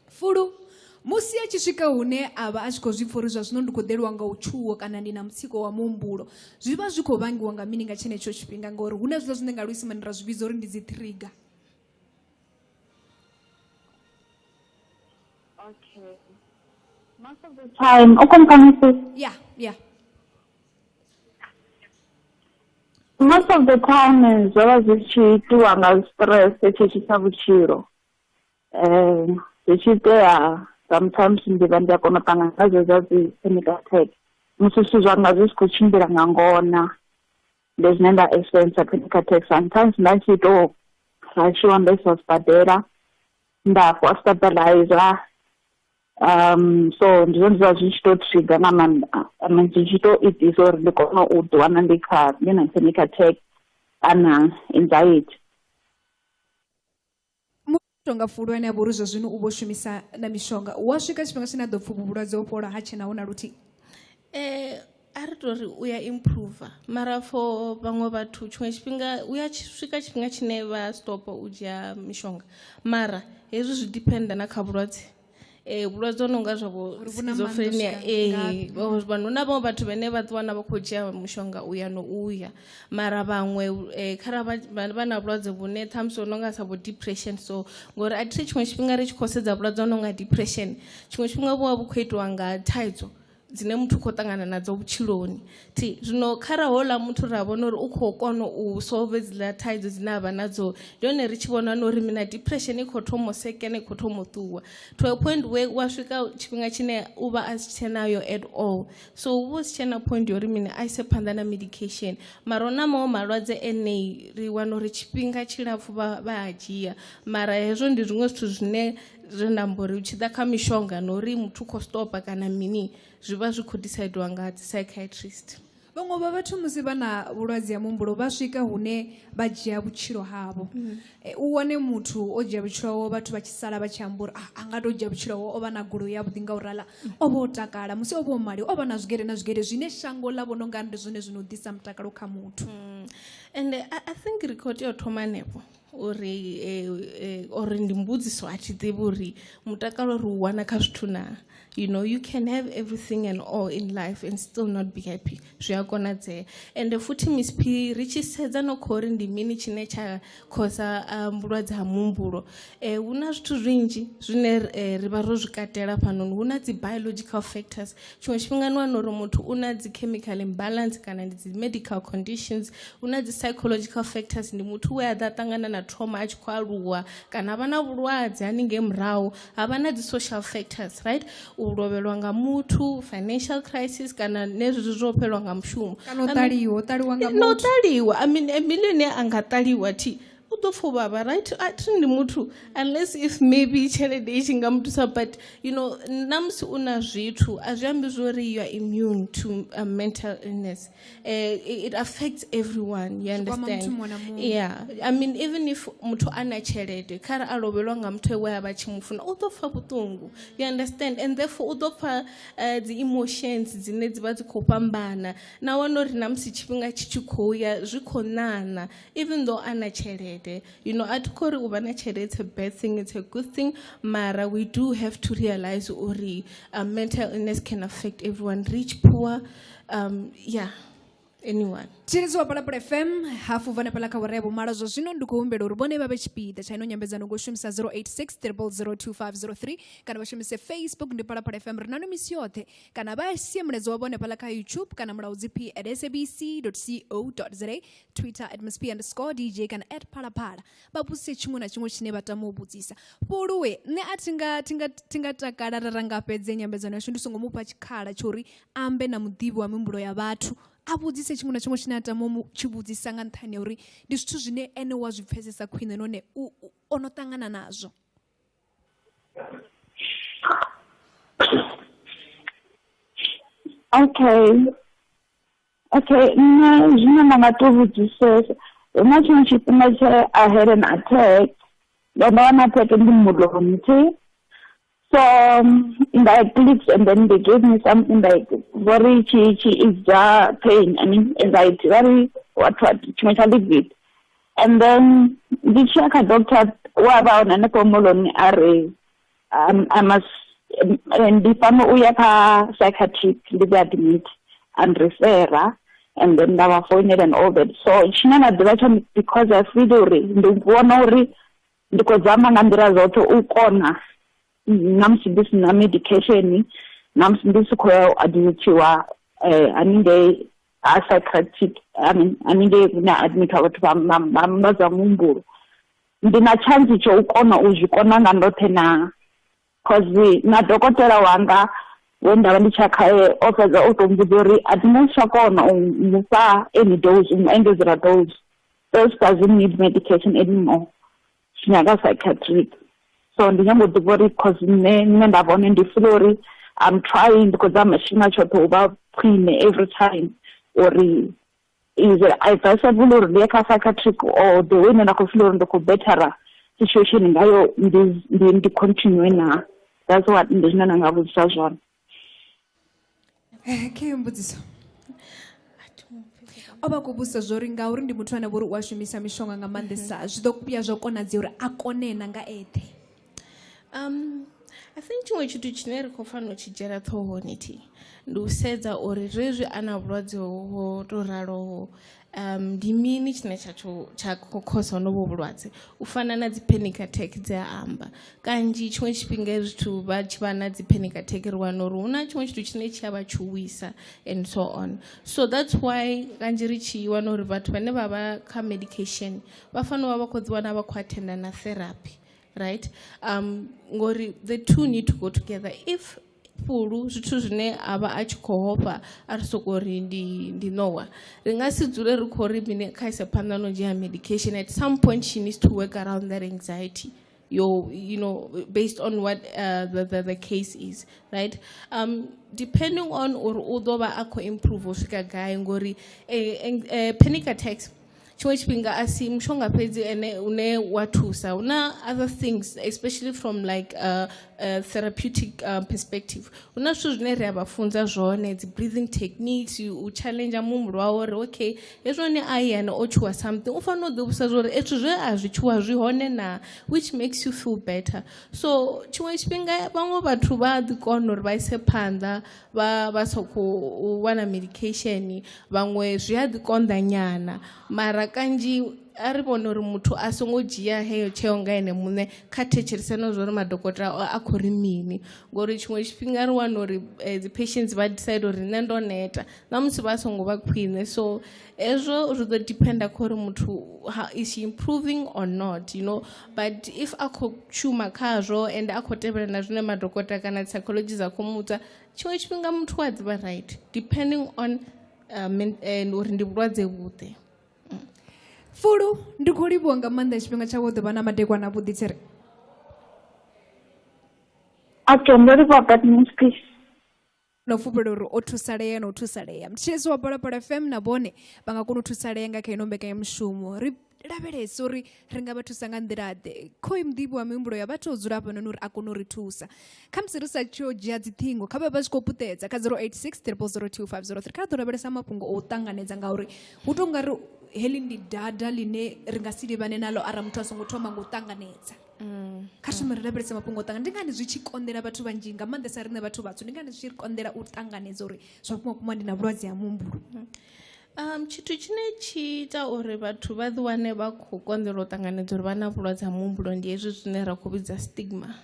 Fulu, musi a tshi swika hune a vha a tshi khou zwi pfha uri zwa zwino ndi khou ḓeliwa nga u tshuwa kana ndi na mutsiko wa muhumbulo, zwi vha zwi khou vhangiwa nga mini nga tshenetsho tshifhinga? Ngori hu na zwiḽa zwine nga luisimane ra zwi vhidza uri ndi dzi trigger. Okay. Most of the time, o kompani. Yeah. Most of the time zwo vha zwi tshi itiwa nga stress tshetsho tsha vhutshilo. Zwi tshi itea sometimes ndi vha ndi a kona u ṱangana ngazwo zwa dzi panic attack musi zwithu zwanga zwi si khou tshimbila nga ngona, ndi zwine nda experience panic attack. Sometimes nda tshi to rashiwa nda isiwa sibadela, nda fhiwa stabilizer. So ndi zwone zwa zwi tshi to trigger nga maanḓa, I mean zwi tshi to itisa uri ndi kone u ḓi wana ndi kha ndi na panic attack kana anxiety. Tonga Fulu ane a vha uri zwa zwino u vho shumisa na mishonga, wa swika tshifhinga tshine a ḓo pfha vhulwadze ho fhola ha tshena hu na luthihi? A ri tori u ya improve, mara for vhaṅwe vhathu tshiṅwe tshifhinga u ya swika tshifhinga tshine vha stop u dzhia mishonga. Mara hezwi zwi dependa na kha vhulwadze. Vhulwadze ho nonga zwa vho Uri vhu na maanḓa u schizophrenia, swika ngafhi? Vanhu na vhaṅwe vhathu vhane vha ḓi wana vha khou dzhia mushonga u ya no uya, mara vhaṅwe kharali vha na vhulwadze vhune ṱhamusi ho nonga sa vho depression. So ngori a thi tshiṅwe tshifhinga ri tshi khou sedza vhulwadze ho nonga depression, tshiṅwe tshifhinga vhu vha vhu khou itiwa nga thaidzo dzine muthu khou ṱangana nadzo vhutshiloni. Thi zwino khara houḽa muthu ra vhona uri u khou kona u solve hedziḽa thaidzo dzine a vha nadzo, ndi hone ri tshi vhona na uri mina depression i khou thoma u sekena, i khou thoma u ṱuwa to a point where wa swika tshifhinga tshine u vha a si tshenayo at all. So hu vha hu si tshena point ya uri mini a ise phanḓa na medication. Mara hu na maṅwe malwadze ane ri wana uri tshifhinga tshilapfhu vha a dzhia, mara hezwo ndi zwiṅwe zwithu zwine zwe nda amba uri tshi ḓa kha mishonga na uri muthu u khou stopa kana mini, zwi vha zwi khou decidiwa nga dzi psychiatrist. Vhaṅwe vha vhathu musi vha na vhulwadze ha muhumbulo vha swika hune vha dzhia vhutshilo havho. U wane muthu o dzhia vhutshilo hawe, vhathu vha tshi sala vha tshi amba uri a nga to dzhia vhutshilo hawe, o vha na goloi yavhuḓi nga u rala, o vha o takala, musi o vha o maliwa, o vha na zwigere na zwigere, zwine shango ḽa vhona unga ndi zwone zwino ḓisa mutakalo kha muthu. And I think ri khou tea u thoma hanefho uri uri ndi mbudziso, a thi ḓivhi uri mutakalo ri u wana kha zwithu na. You know, you can have everything and all in life and still not be happy. Zwi a konadzea. And futhi Miss P, ri tshi sedza no khou uri ndi mini tshine tsha khosa vhulwadze ha muhumbulo, hu na zwithu zwinzhi zwine ri vha ro zwi katela fhanoni. Hu na dzi biological factors. Tshiṅwe tshifhinga ni wana uri muthu u na dzi chemical imbalance kana ndi dzi medical conditions. Hu na dzi psychological factors, ndi muthu we a ḓa ṱangana na trauma a tshi khou aluwa kana vha na vhulwadze haningei murahu. Ha vha na dzi social factors, right? U lovhelwa nga muthu, financial crisis kana nezwi zwo fhelwa nga mushumo. Kana u ṱaliwa, u ṱaliwa nga No muthu. ṱaliwa. I mean, a millionaire a nga ṱaliwa thi. U ḓo pfa u vhavha, right? A thi ndi muthu, unless if maybe tshelede i tshi nga mu thusa, but you know, namusi u na zwithu a zwi ambi zwori you are immune to mental illness. It affects everyone, you Zwi kwama understand? muthu muṅwe na muṅwe. Yeah, I mean, even if muthu a na tshelede, kha re a lovhelwa nga muthu we a vha tshi mu funa, u ḓo pfa vhuṱungu, you understand? And therefore u ḓo pfa dzi emotions dzine dzi vha dzi khou fhambana. Na wana uri namusi tshifhinga tshi tshi khou ya zwi khou ṋaṋa, even though a na tshelede. You know, a thi khou ri u vha na tshelede it's a bad thing, it's a good thing, mara we do have to realize uri mental illness can affect everyone, rich, poor, yeah, anyone. Tshilidzo wa Phalaphala FM hafu vha hanefhaḽa kha awara ya vhumalo. Zwa zwino ndi khou humbela uri vhone vha vhe tshipiḓa tsha ino nyambedzano ngo shumisa 086 0002503 kana vha shumise Facebook ndi Phalaphala FM, ri nano misi yoṱhe, kana vha sie mulaedza wa vhone fhaḽa kha YouTube kana mulaudzi p at sabc co za, Twitter at msp underscore dj kana at Phalaphala, vha vhudzise tshiṅwe na tshiṅwe tshine vha tama u vhudzisa. Fhuluwe nṋe a thi nga takala ra nga fhedze nyambedzano yashu ndi songo mufha tshikhala tsho uri ambe na muḓivhi wa mihumbulo ya vhathu, a vhudzise tshiṅwe na tshiṅwe tshine a tama u mu tshi vhudzisa, nga nṱhani ha uri ndi zwithu zwine ene wa zwi pfesesa khwine nahone o no ṱangana nazwo. Okay, nṋe zwine nda nga to vhudzisesa, hu na tshiṅwe tshifhinga tshe I had an attack, nda wana attack ndi muloni thi, so nda clicked and then they gave me something like vhori tshi ease pain, I mean anxiety, vha ri what tshiṅwe tsha liquid, and then ndi tshi ya kha doctor we a vha hone hanefho moḽoni, a ri I must ndi fanela u ya kha psychiatric, ndi vhe admit and refera, and then nda vha founela and all that. So tshine nda ḓivha tshone, because I feel uri ndi vhona uri ndi khou zama nga nḓila dzoṱhe u kona, na musi ndi si na medication, na musi ndi si khou ya u admitiwa haningei ha psychiatric, I mean haningei hune ha admitiwa vhathu vha zwa muhumbulo, ndi na chance tsho u kona u zwi kona nga ndoṱhe na, cause na dokotela wanga we nda vha ndi tsha khae o fhedza o to mbudza uri a thi nga tsha kona u mufha any dose, u mu engedzela dose. Those doesn't need medication anymore, tshi nyaga psychiatric. So ndi nyanga u ḓivha uri, cause nṋe nda vhone ndi feel uri I'm trying, ndi khou zama tshifhinga tshoṱhe u vha khwine every time, uri is it advisable uri ndi ye kha psychiatric, or the way ine nda khou feel uri ndi khou bettera situation ngayo, ndi continue na? That's what ndi zwine nda nga vhudzisa zwone. Khe mbudziso o vha khou vhudzisa zwori ngauri ndi muthu ane vha uri u a shumisa mishonga nga maanḓesa, zwi ḓo vhuya zwa konadzea uri a kone na nga eṱhe? I think tshiṅwe tshithu tshine ri khou fanela u tshi dzhiela ṱhohoni thi ndi u sedza uri zwezwi a na vhulwadze ho to raloho, ndi mini tshine tsha khou khosa honovho vhulwadze, u fana na dzi panic attack dze a amba. Kanzhi tshiṅwe tshifhinga hezwi zwithu vha tshi vha na dzi panic attack, ri wana uri hu na tshiṅwe tshithu tshine tshi a vha tshuwisa and so on. So that's why kanzhi ri tshi wana uri vhathu vhane vha vha kha medication vha fanela u vha vha khou ḓi wana vha khou attenda na therapy, right? Ngori the two need to go together. If fhulu zwithu zwine a vha a tshi khou hofha a ri soko ri ndi ṋowa, ri nga si dzule ri khou ri mini kha ise phanḓa no dzhia medication. At some point she needs to work around that anxiety yo, based on what the case is, right? Depending on uri u ḓo vha a khou improve u swika gai, ngori panic attacks tshiṅwe tshifhinga a si mushonga fhedzi ene une wa thusa. Hu na other things, especially from like therapeutic perspective. Hu na zwithu zwine ri a vha funza zwone, dzi breathing techniques, u challenge muhumbulo wawe uri okay, hezwinoni a yana o tshuwa something, u fanela u ḓivhusa zwa uri ezwi zwe a zwi tshuwa zwi hone na, which makes you feel better. So tshiṅwe tshifhinga vhaṅwe vhathu vha ḓi kona uri vha ise phanḓa vha sa khou wana medication, vhaṅwe zwi a ḓi konḓa nyana, mara kanzhi a ri vhone uri muthu a songo dzhia heyo tsheo nga ene muṋe, kha thetshelese na zwa uri madokotela a khou ri mini, ngori tshiṅwe tshifhinga ri wana uri dzi patients vha decide uri nṋe ndo neta na musi vha songo vha khwine. So hezwo zwi ḓo dependa kha uri muthu is she improving or not. But if a khou shuma khazwo and a khou tevhela na zwine madokotela kana psychologist a khou mutsa, tshiṅwe tshifhinga muthu a ḓivha right, depending on uri ndi vhulwadze vhuḓe. Fulu ndi khou livhuwa nga maanḓa tshifhinga tshawe u ḓo vha na madekwana avhuḓi tsere. Okay, ndo livhuwa badi Miss. No fhulufhela uri o thusalea na u thusalea. Mthetshelesi wa Phalaphala FM na vhone vha nga kona u thusalea nga kha ino mbekanyamushumo. Ri lavhelese uri ri nga vha thusa nga nḓila ḓe. Khoyu muḓivhi wa mihumbulo ya vhathu o dzula hafhanoni uri a kone u ri thusa. Khamusi ri sa tshi yo dzhia dziṱhingo kha vha vha tshi khou puṱedza kha 086 0002503. Kha ri ḓo lavhelesa mafhungo o u ṱanganedza ngauri hu tou nga ri heḽi ndi dada ḽine ri nga si livhane nalo arali muthu a songo thoma nga u ṱanganedza. Kha thome ri lavhelese mafhungo o ṱangana. Ndi ngani zwi tshi konḓela vhathu vhanzhi nga maanḓesa riṋe vhathu vhatswu? Ndi ngani zwi tshi ri konḓela u ṱanganedza uri zwa vhukuma vhukuma ndi na vhulwadze ha muhumbulo? Tshithu tshine tshi ita uri vhathu vha ḓi wane vha khou konḓelwa u ṱanganedza uri vha na vhulwadze ha muhumbulo ndi hezwi zwine ra khou vhidza stigma.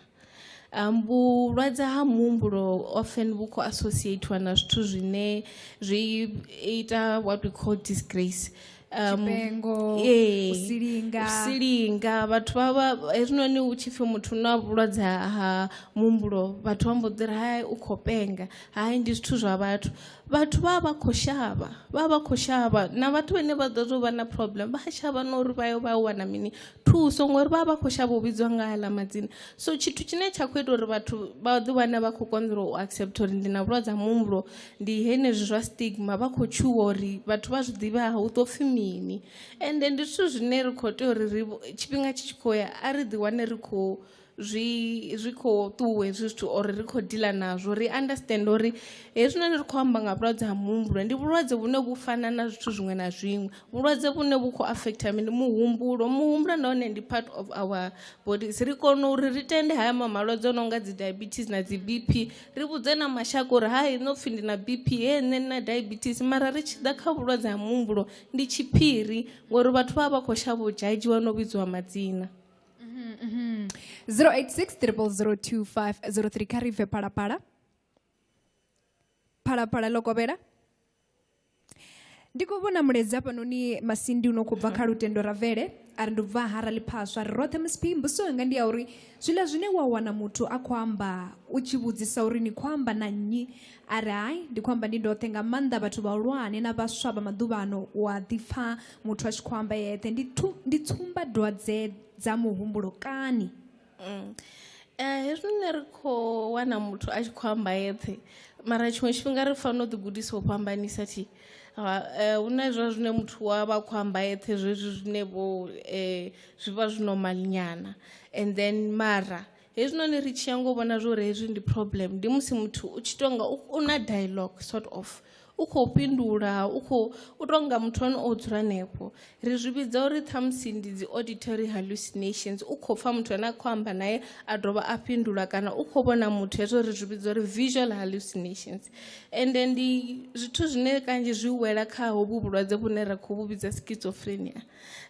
Vhulwadze ha muhumbulo often vhu khou associatiwa na zwithu zwine zwi ita what we call disgrace. Tshipengo, u silinga. U silinga. Vhathu vha hezwinoni hu tshi pfi muthu na vhulwadze ha muhumbulo vhathu vha mbo ḓi ri hai u khou penga, hai ndi zwithu zwa vhathu. Vhathu vha vha khou shavha, vha vha khou shavha na vhathu vhane vha ḓo tou vha na problem vha shavha na uri vha yo vha wana mini thuso ngori vha vha khou shavha u vhidzwa nga haḽa madzina. So tshithu tshine tsha khou ita uri vhathu vha ḓi wane vha khou konḓelwa u accept uri ndi na vhulwadze ha muhumbulo ndi henezwi zwa stigma. Vha khou tshuwa uri vhathu vha zwi ḓivha hu ḓo pfhi mini. Ende ndi zwithu zwine ri khou tea uri ri tshifhinga tshi tshi khou ya a ri ḓi wane ri khou zwi khou ṱuwe hezwi zwithu or ri khou deala nazwo. Ri understand uri hezwinoni ri khou amba nga vhulwadze ha muhumbulo ndi vhulwadze vhune vhu fana na zwithu zwiṅwe na zwiṅwe. Vhulwadze vhune vhu khou affecta mini muhumbulo. Muhumbulo nahone ndi part of our bodies. Ri kona uri ri tende haya malwadze o no nga dzi diabetes na dzi BP, ri vhudze na mashaka uri hai no pfhi ndi na BP, he nṋe ndi na diabetes, mara ri tshi ḓa kha vhulwadze ha muhumbulo ndi tshiphiri ngori vhathu vha vha khou shavha u dzhadzhiwa no vhidziwa madzina. 086 0002503 kha ri bve Phalaphala. Phalaphala ḽo kovhela. Ndi khou vhona mulaedza hafhanoni Masindi uno khou bva kha Lutendo Ravele a ri ndi bva ha Raliphaswa ri roṱhe Msp. Mbudziso yanga ndi ya uri zwiḽa zwine wa wana muthu a khou amba u tshi vhudzisa uri ni khou amba na nnyi, a ri hai ndi khou amba ndi ndoṱhe. Nga maanḓa vhathu vhahulwane na vhaswa vha maḓuvhano wa ḓipfa muthu a tshi khou amba yeṱhe. Ndi tsumbadwadze dza muhumbulo kani? Hezwi nṋe ri khou wana muthu a tshi khou amba yeṱhe, mara tshiṅwe tshifhinga ri fanela u ḓi gudisa u fhambanisa thi. Hu na hezwiḽa zwine muthu wa vha khou amba yeṱhe zwezwi zwine vho zwi vha zwi normal nyana. And then mara hezwinoni ri tshi ya ngo vhona zwo uri hezwi ndi problem ndi musi muthu u tshi tonga u na dialogue sort of, u khou fhindula, u khou u tonga muthu ane o dzula hanefho. Ri zwi vhidza uri ṱhamusi ndi dzi auditory hallucinations. U khou pfa muthu ane a khou amba naye a dovha a fhindula, kana u khou vhona muthu, hezwo ri zwi vhidza uri visual hallucinations. Ende ndi zwithu zwine kanzhi zwi wela kha hovhu vhulwadze vhune ra khou vhu vhidza schizophrenia.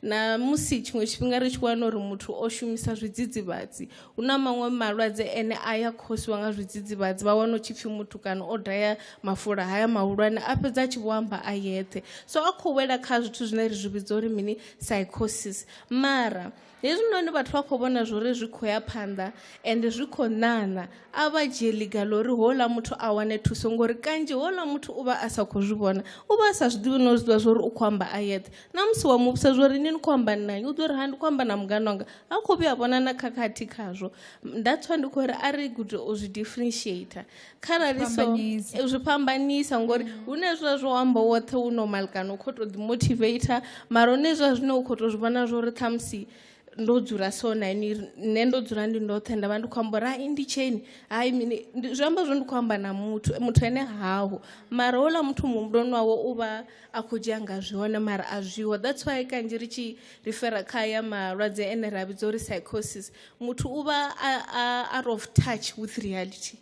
Na musi tshiṅwe tshifhinga ri tshi wana uri muthu o shumisa zwidzidzivhadzi, hu na maṅwe malwadze ene a ya khosiwa nga zwidzidzivhadzi, vha wana u tshi pfhi muthu kana o daya mafula haya mahulwane a fhedza a tshi vho amba a yeṱhe. So a khou wela kha zwithu zwine ri zwi vhidza uri mini psychosis. Mara hezwinoni vhathu vha khou vhona zwori zwi khou ya phanḓa ende zwi khou ṋaṋa, a vha dzhie ḽiga ḽa uri houḽa muthu a wane thuso, ngori kanzhi houḽa muthu u vha a sa khou zwi vhona, u vha a sa zwi ḓivhi no zwi ḓivha zwori u khou amba a yeṱhe. Na musi wa mu vhudzisa zwori ni khou amba na nnyi, u ḓo ri ha ndi khou amba na mungana wanga, ha khou vhuya vhona na khakhathi khazwo. That's why ndi khou ri a ri gude u zwi differentiator kharali so zwi fhambanisa, ngori hu na hezwiḽa zwo amba woṱhe u normal kana u khou tou ḓi motivator, mara hu na hezwiḽa zwine u khou tou zwi vhona zwori ṱhamusi ndo dzula so na ini, nṋe ndo dzula ndi ndoṱhe nda vha ndi khou amba uri hai ndi tsheni, hai mini, zwi amba zwo ndi khou amba na muthu, muthu ene haho, mara houḽa muthu muhumbuloni wawe u vha a khou dzhia nga zwone mara a zwiho. That's why kanzhi ri tshi rifera kha ya malwadze ene ra vhidza uri psychosis, muthu u vha out of touch with reality.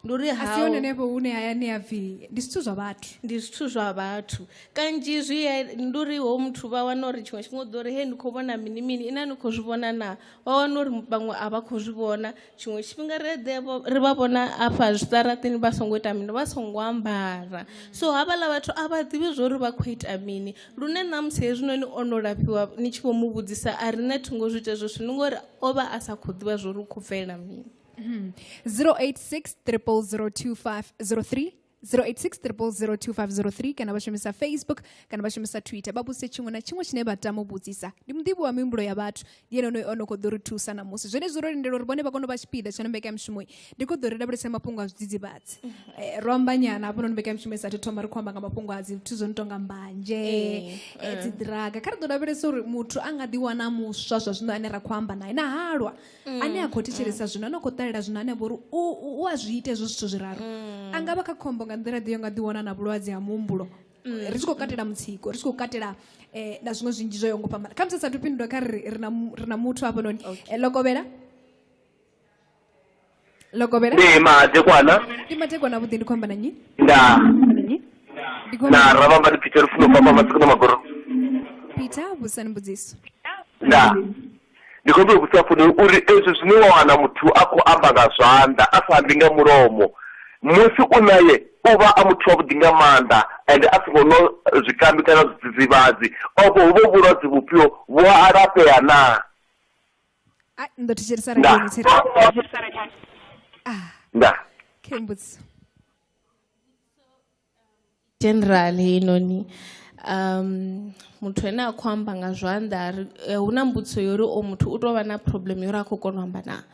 Ndi uri A si hone henefho hune hayani ha pfhi ndi zwithu zwa vhathu. Ndi zwithu zwa vhathu kanzhi zwi ya, ndi uri ho muthu vha wana uri tshiṅwe tshifhinga u ḓo ri he ndi khou vhona mini mini, ina ni khou zwi vhona na, vha wana uri vhaṅwe a vha khou zwi vhona. Tshiṅwe tshifhinga ri vha vhona afha zwiṱaraṱini vha songo ita mini, vha songo ambara. So havhaḽa vhathu a vha ḓivhi zwo uri vha khou ita mini, lune ṋamusi hezwinoni o no lafhiwa ni tshi vho mu vhudzisa a ri nṋe thi ngo zwi ita hezwo zwithu, ndi ngori o vha a sa khou ḓivha zwo uri u khou bvelela mini. 086 0002503 086 0002503 kana vha shumisa Facebook kana vha shumisa Twitter, vha vhudzise tshiṅwe na tshiṅwe tshine vha tama u vhudzisa. Ndi muḓivhi wa mihumbulo ya vhathu, ndi ene onoyo ono khou ḓo ri thusa ṋamusi. Zwenezwi ro lindela uri vhone vha kone u vha tshipiḓa tsha mbekanyamushumo iyi, ndi khou ḓo ri lavhelesa mafhungo a zwidzidzivhadzi. Ro amba nyana hafhanoni mbekanyamushumo i sathu thoma, ri khou amba nga mafhungo a zwithu zwo no tonga mbanzhe, dzi drug. Kha ri ḓo lavhelesa uri muthu a nga ḓi wana muswa zwa zwino ane ra khou amba naye na halwa ane a khou thetshelesa zwino, ane a khou ṱalela zwino, ane a vha uri u a zwi ita hezwo zwithu zwiraru, a nga vha kha khombo nga nḓila ḓe yo nga ḓi wana na vhulwadze ha muhumbulo? Ri tshi khou katela mutsiko, ri tshi khou katela na zwiṅwe zwinzhi zwo yaho ngo fhambana. Kha musi sathu fhindula, kha ri ri na muthu hafhanoni. Lokovhela, Lokovhela. Ndi madekwana. Ndi madekwana avhuḓi. Ndi khou amba na nnyi? Nda. Ndi khou Na amba ravhamba ndi Peter Lufuno Papa Masiku na Magoro. Peter, vhudzisani mbudziso. Nda. Ndi khou ḓo vhudzisa funi uri ezwi zwine wa wana muthu a khou amba nga zwanḓa a sa ambi nga mulomo, musi u naye u vha a muthu wavhuḓi nga maanḓa ende a songo nwa zwikambi kana zwidzidzivhadzi, ovho huvho vhulwadze vhufhio vhu a alafhea naa? Ai, ndo thetshelesa Nda. radioni tsiri. Nda. Khe mbudziso. General heinoni, muthu ane a khou amba nga zwanḓa, hu na mbudziso yo uri o muthu u tou vha na problem yo uri a khou kona u amba na.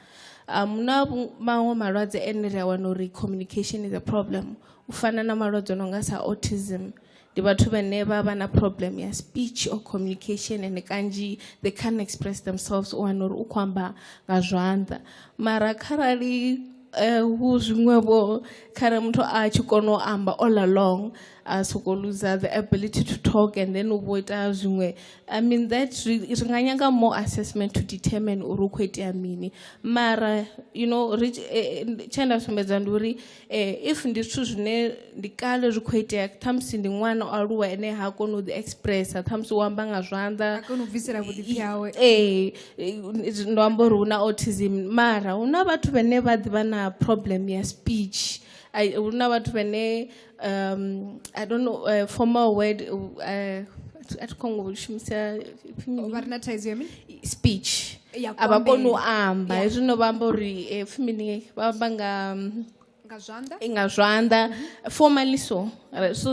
Na maṅwe malwadze ene ri a wana uri communication is a problem, u fana na malwadze o no nga sa autism. Ndi vhathu vhane vha vha na problem ya speech or communication, and kanzhi they can't express themselves, u wana uri u khou amba nga zwanḓa. Mara kharali hu zwiṅwevho, kharali muthu a tshi kona u amba all along, a soko lose the ability to talk and then u vho ita zwiṅwe, I mean that ri nga nyaga more assessment to determine uri hu khou itea mini. Mara you know, ri tshe nda sumbedza ndi uri if ndi zwithu zwine ndi kale zwi khou itea, ṱhamusi ndi ṅwana o aluwa ene ha koni u ḓi expressa, ṱhamusi u amba nga zwanḓa, a kona u bvisela vhuḓipfi hawe. Ee, ndo amba uri hu na autism, mara hu na vhathu vhane vha ḓivha na problem ya speech. Hu na vhathu vhane I don't know formal word, a thi khou shumisa. Vha re na thaidzo ya mini? Speech, a vha koni u amba. Hezwi no vha amba uri pfhi mini, vha amba nga nga zwanḓa, nga zwanḓa formally. So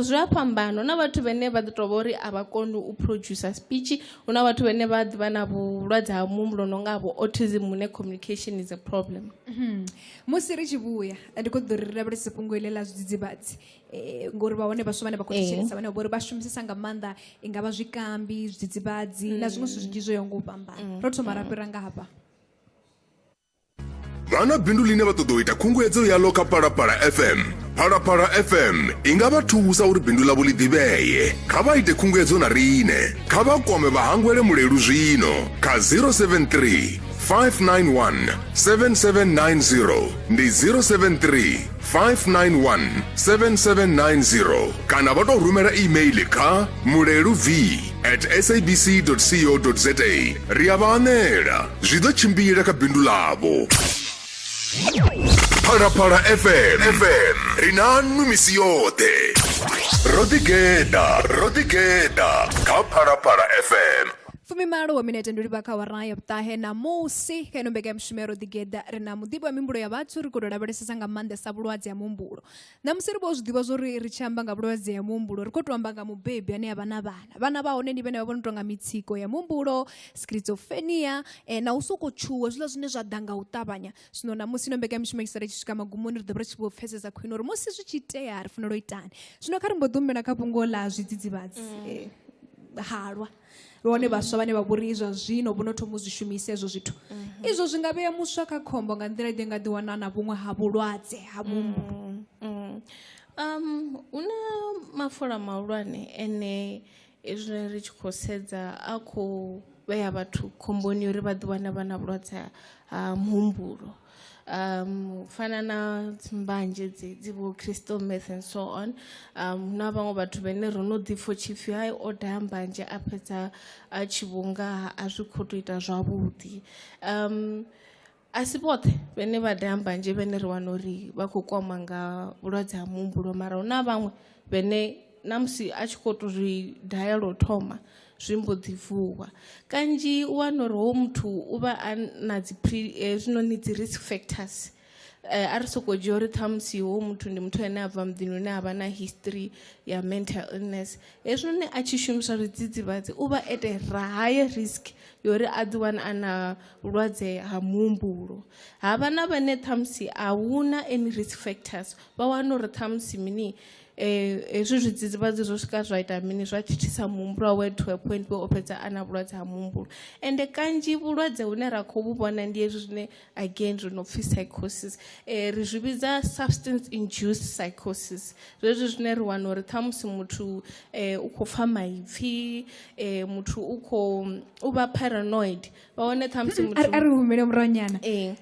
zwi a fhambana. Hu na vhathu vhane vha ḓi tovha uri a vha koni u producer speech, hu na vhathu vhane vha ḓivha na vhulwadze ha muhumbulo no nga vho autism hune communication is a problem. Musi ri tshi vhuya, ndi khou ḓo ri lavhelese fhungo iḽi ḽa zwidzidzivhadzi, ngori vha hone vhaswa vhane vha khou thetshelesa, vhane vha uri vha shumisesa nga maanḓa, i nga vha zwikambi, zwidzidzivhadzi na zwiṅwe zwithu zwinzhi zwo yaho nga u fhambana. Ro thoma ra fhira nga hafha. Vha na bindu ḽine vha ṱoḓa u ita khunguwedzo yaḽo kha Phalaphala FM. Phalaphala FM i nga vha thusa uri bindu ḽavho ḽi ḓivhee. Kha vha ite khunguwedzo na riṋe. Kha vha kwame vha hangwele Mulelu zwino kha 073 591 7790, ndi 073 591 7790, kana vha tou rumela email kha muleluv at sabc co za. Ri a vha anela, zwi ḓo tshimbila kha bindu ḽavho. Phalaphala FM, FM ri na nnu misi yoṱhe. Ro ḓigeḓa, ro ḓigeḓa kha Phalaphala FM. 18 wa minete ndi livha kha awara ya vhuṱahe. Ṋamusi kha ino mbekanyamushumo ya Ro Ḓigeḓa ri na muḓivhi wa mihumbulo ya vhathu, ri khou tou lavhelesesa nga maanḓesa vhulwadze ha muhumbulo. Ṋamusi ri vho zwi ḓivha zwa uri ri tshi amba nga vhulwadze ha muhumbulo ri khou tou amba nga mubebi ane a vha na vhana. Vhana vha hone ndi vhane vha vho no tonga mitsiko ya muhumbulo, schizophrenia, na u sokou tshuwa, hezwiḽa zwine zwa ḓa nga u ṱavhanya. Zwino ṋamusi ino mbekanyamushumo i tshi sala i tshi swika magumoni, ri ḓo vha ri tshi vho pfesesa khwine uri musi zwi tshi itea ri fanela u itani. Zwino kha ri mbo ḓi humela kha fhungo ḽa zwidzidzivhadzi, halwa. Vhone vhaswa vhane vha vhori zwa zwino vho no thoma u zwi shumisa hezwo zwithu, izwo zwi nga vhea muswa kha khombo nga nḓila ḓe nga ḓi wana na vhuṅwe ha vhulwadze ha muhumbulo? Hu na mafola mahulwane ene hezwi ri tshi khou sedza a khou vhea vhathu khomboni uri vha ḓi wane vha na vhulwadze ha muhumbulo, u fana na dzimbanje dzedzi vho crystal meth and so on. Hu na vhaṅwe vhathu vhane ro no ḓi pfha tshipfi hai o daha mbanzhe a fhedza a tshi vhonga a zwi khou tou ita zwavhuḓi. A si vhoṱhe vhane vha daha mbanzhe vhane ri wana uri vha khou kwama nga vhulwadze ha muhumbulo, mara hu na vhaṅwe vhane na musi a tshi khou tou zwi daya lwo thoma zwi mbo ḓi vuwa. Kanzhi u wana uri hoyu muthu u vha a na dzi hezwinoni dzi risk factors. A ri soko dzhia uri ṱhamusi hoyu muthu ndi muthu ane a bva muḓini une a vha na history ya mental illness. Hezwinoni a tshi shumisa zwidzidzivhadzi u vha at a higher risk yori a ḓi wane a na vhulwadze ha muhumbulo. Havha na vhane ṱhamusi a huna any risk factors, vha wana uri ṱhamusi mini hezwi zwidzidzivhadzi zwo swika zwa ita mini, zwa thithisa muhumbulo wawe to a point where o fhedza a na vhulwadze ha muhumbulo. Ende kanzhi vhulwadze hune ra khou vhu vhona ndi hezwi zwine again zwi no pfhi psychosis, ri zwi vhidza substance induced psychosis. Zwezwi zwine ri wana uri ṱhamusi muthu u khou pfha maipfhi, muthu u khou u vha paranoid, vha wane ṱhamusi muthu A ri humele murahunyana.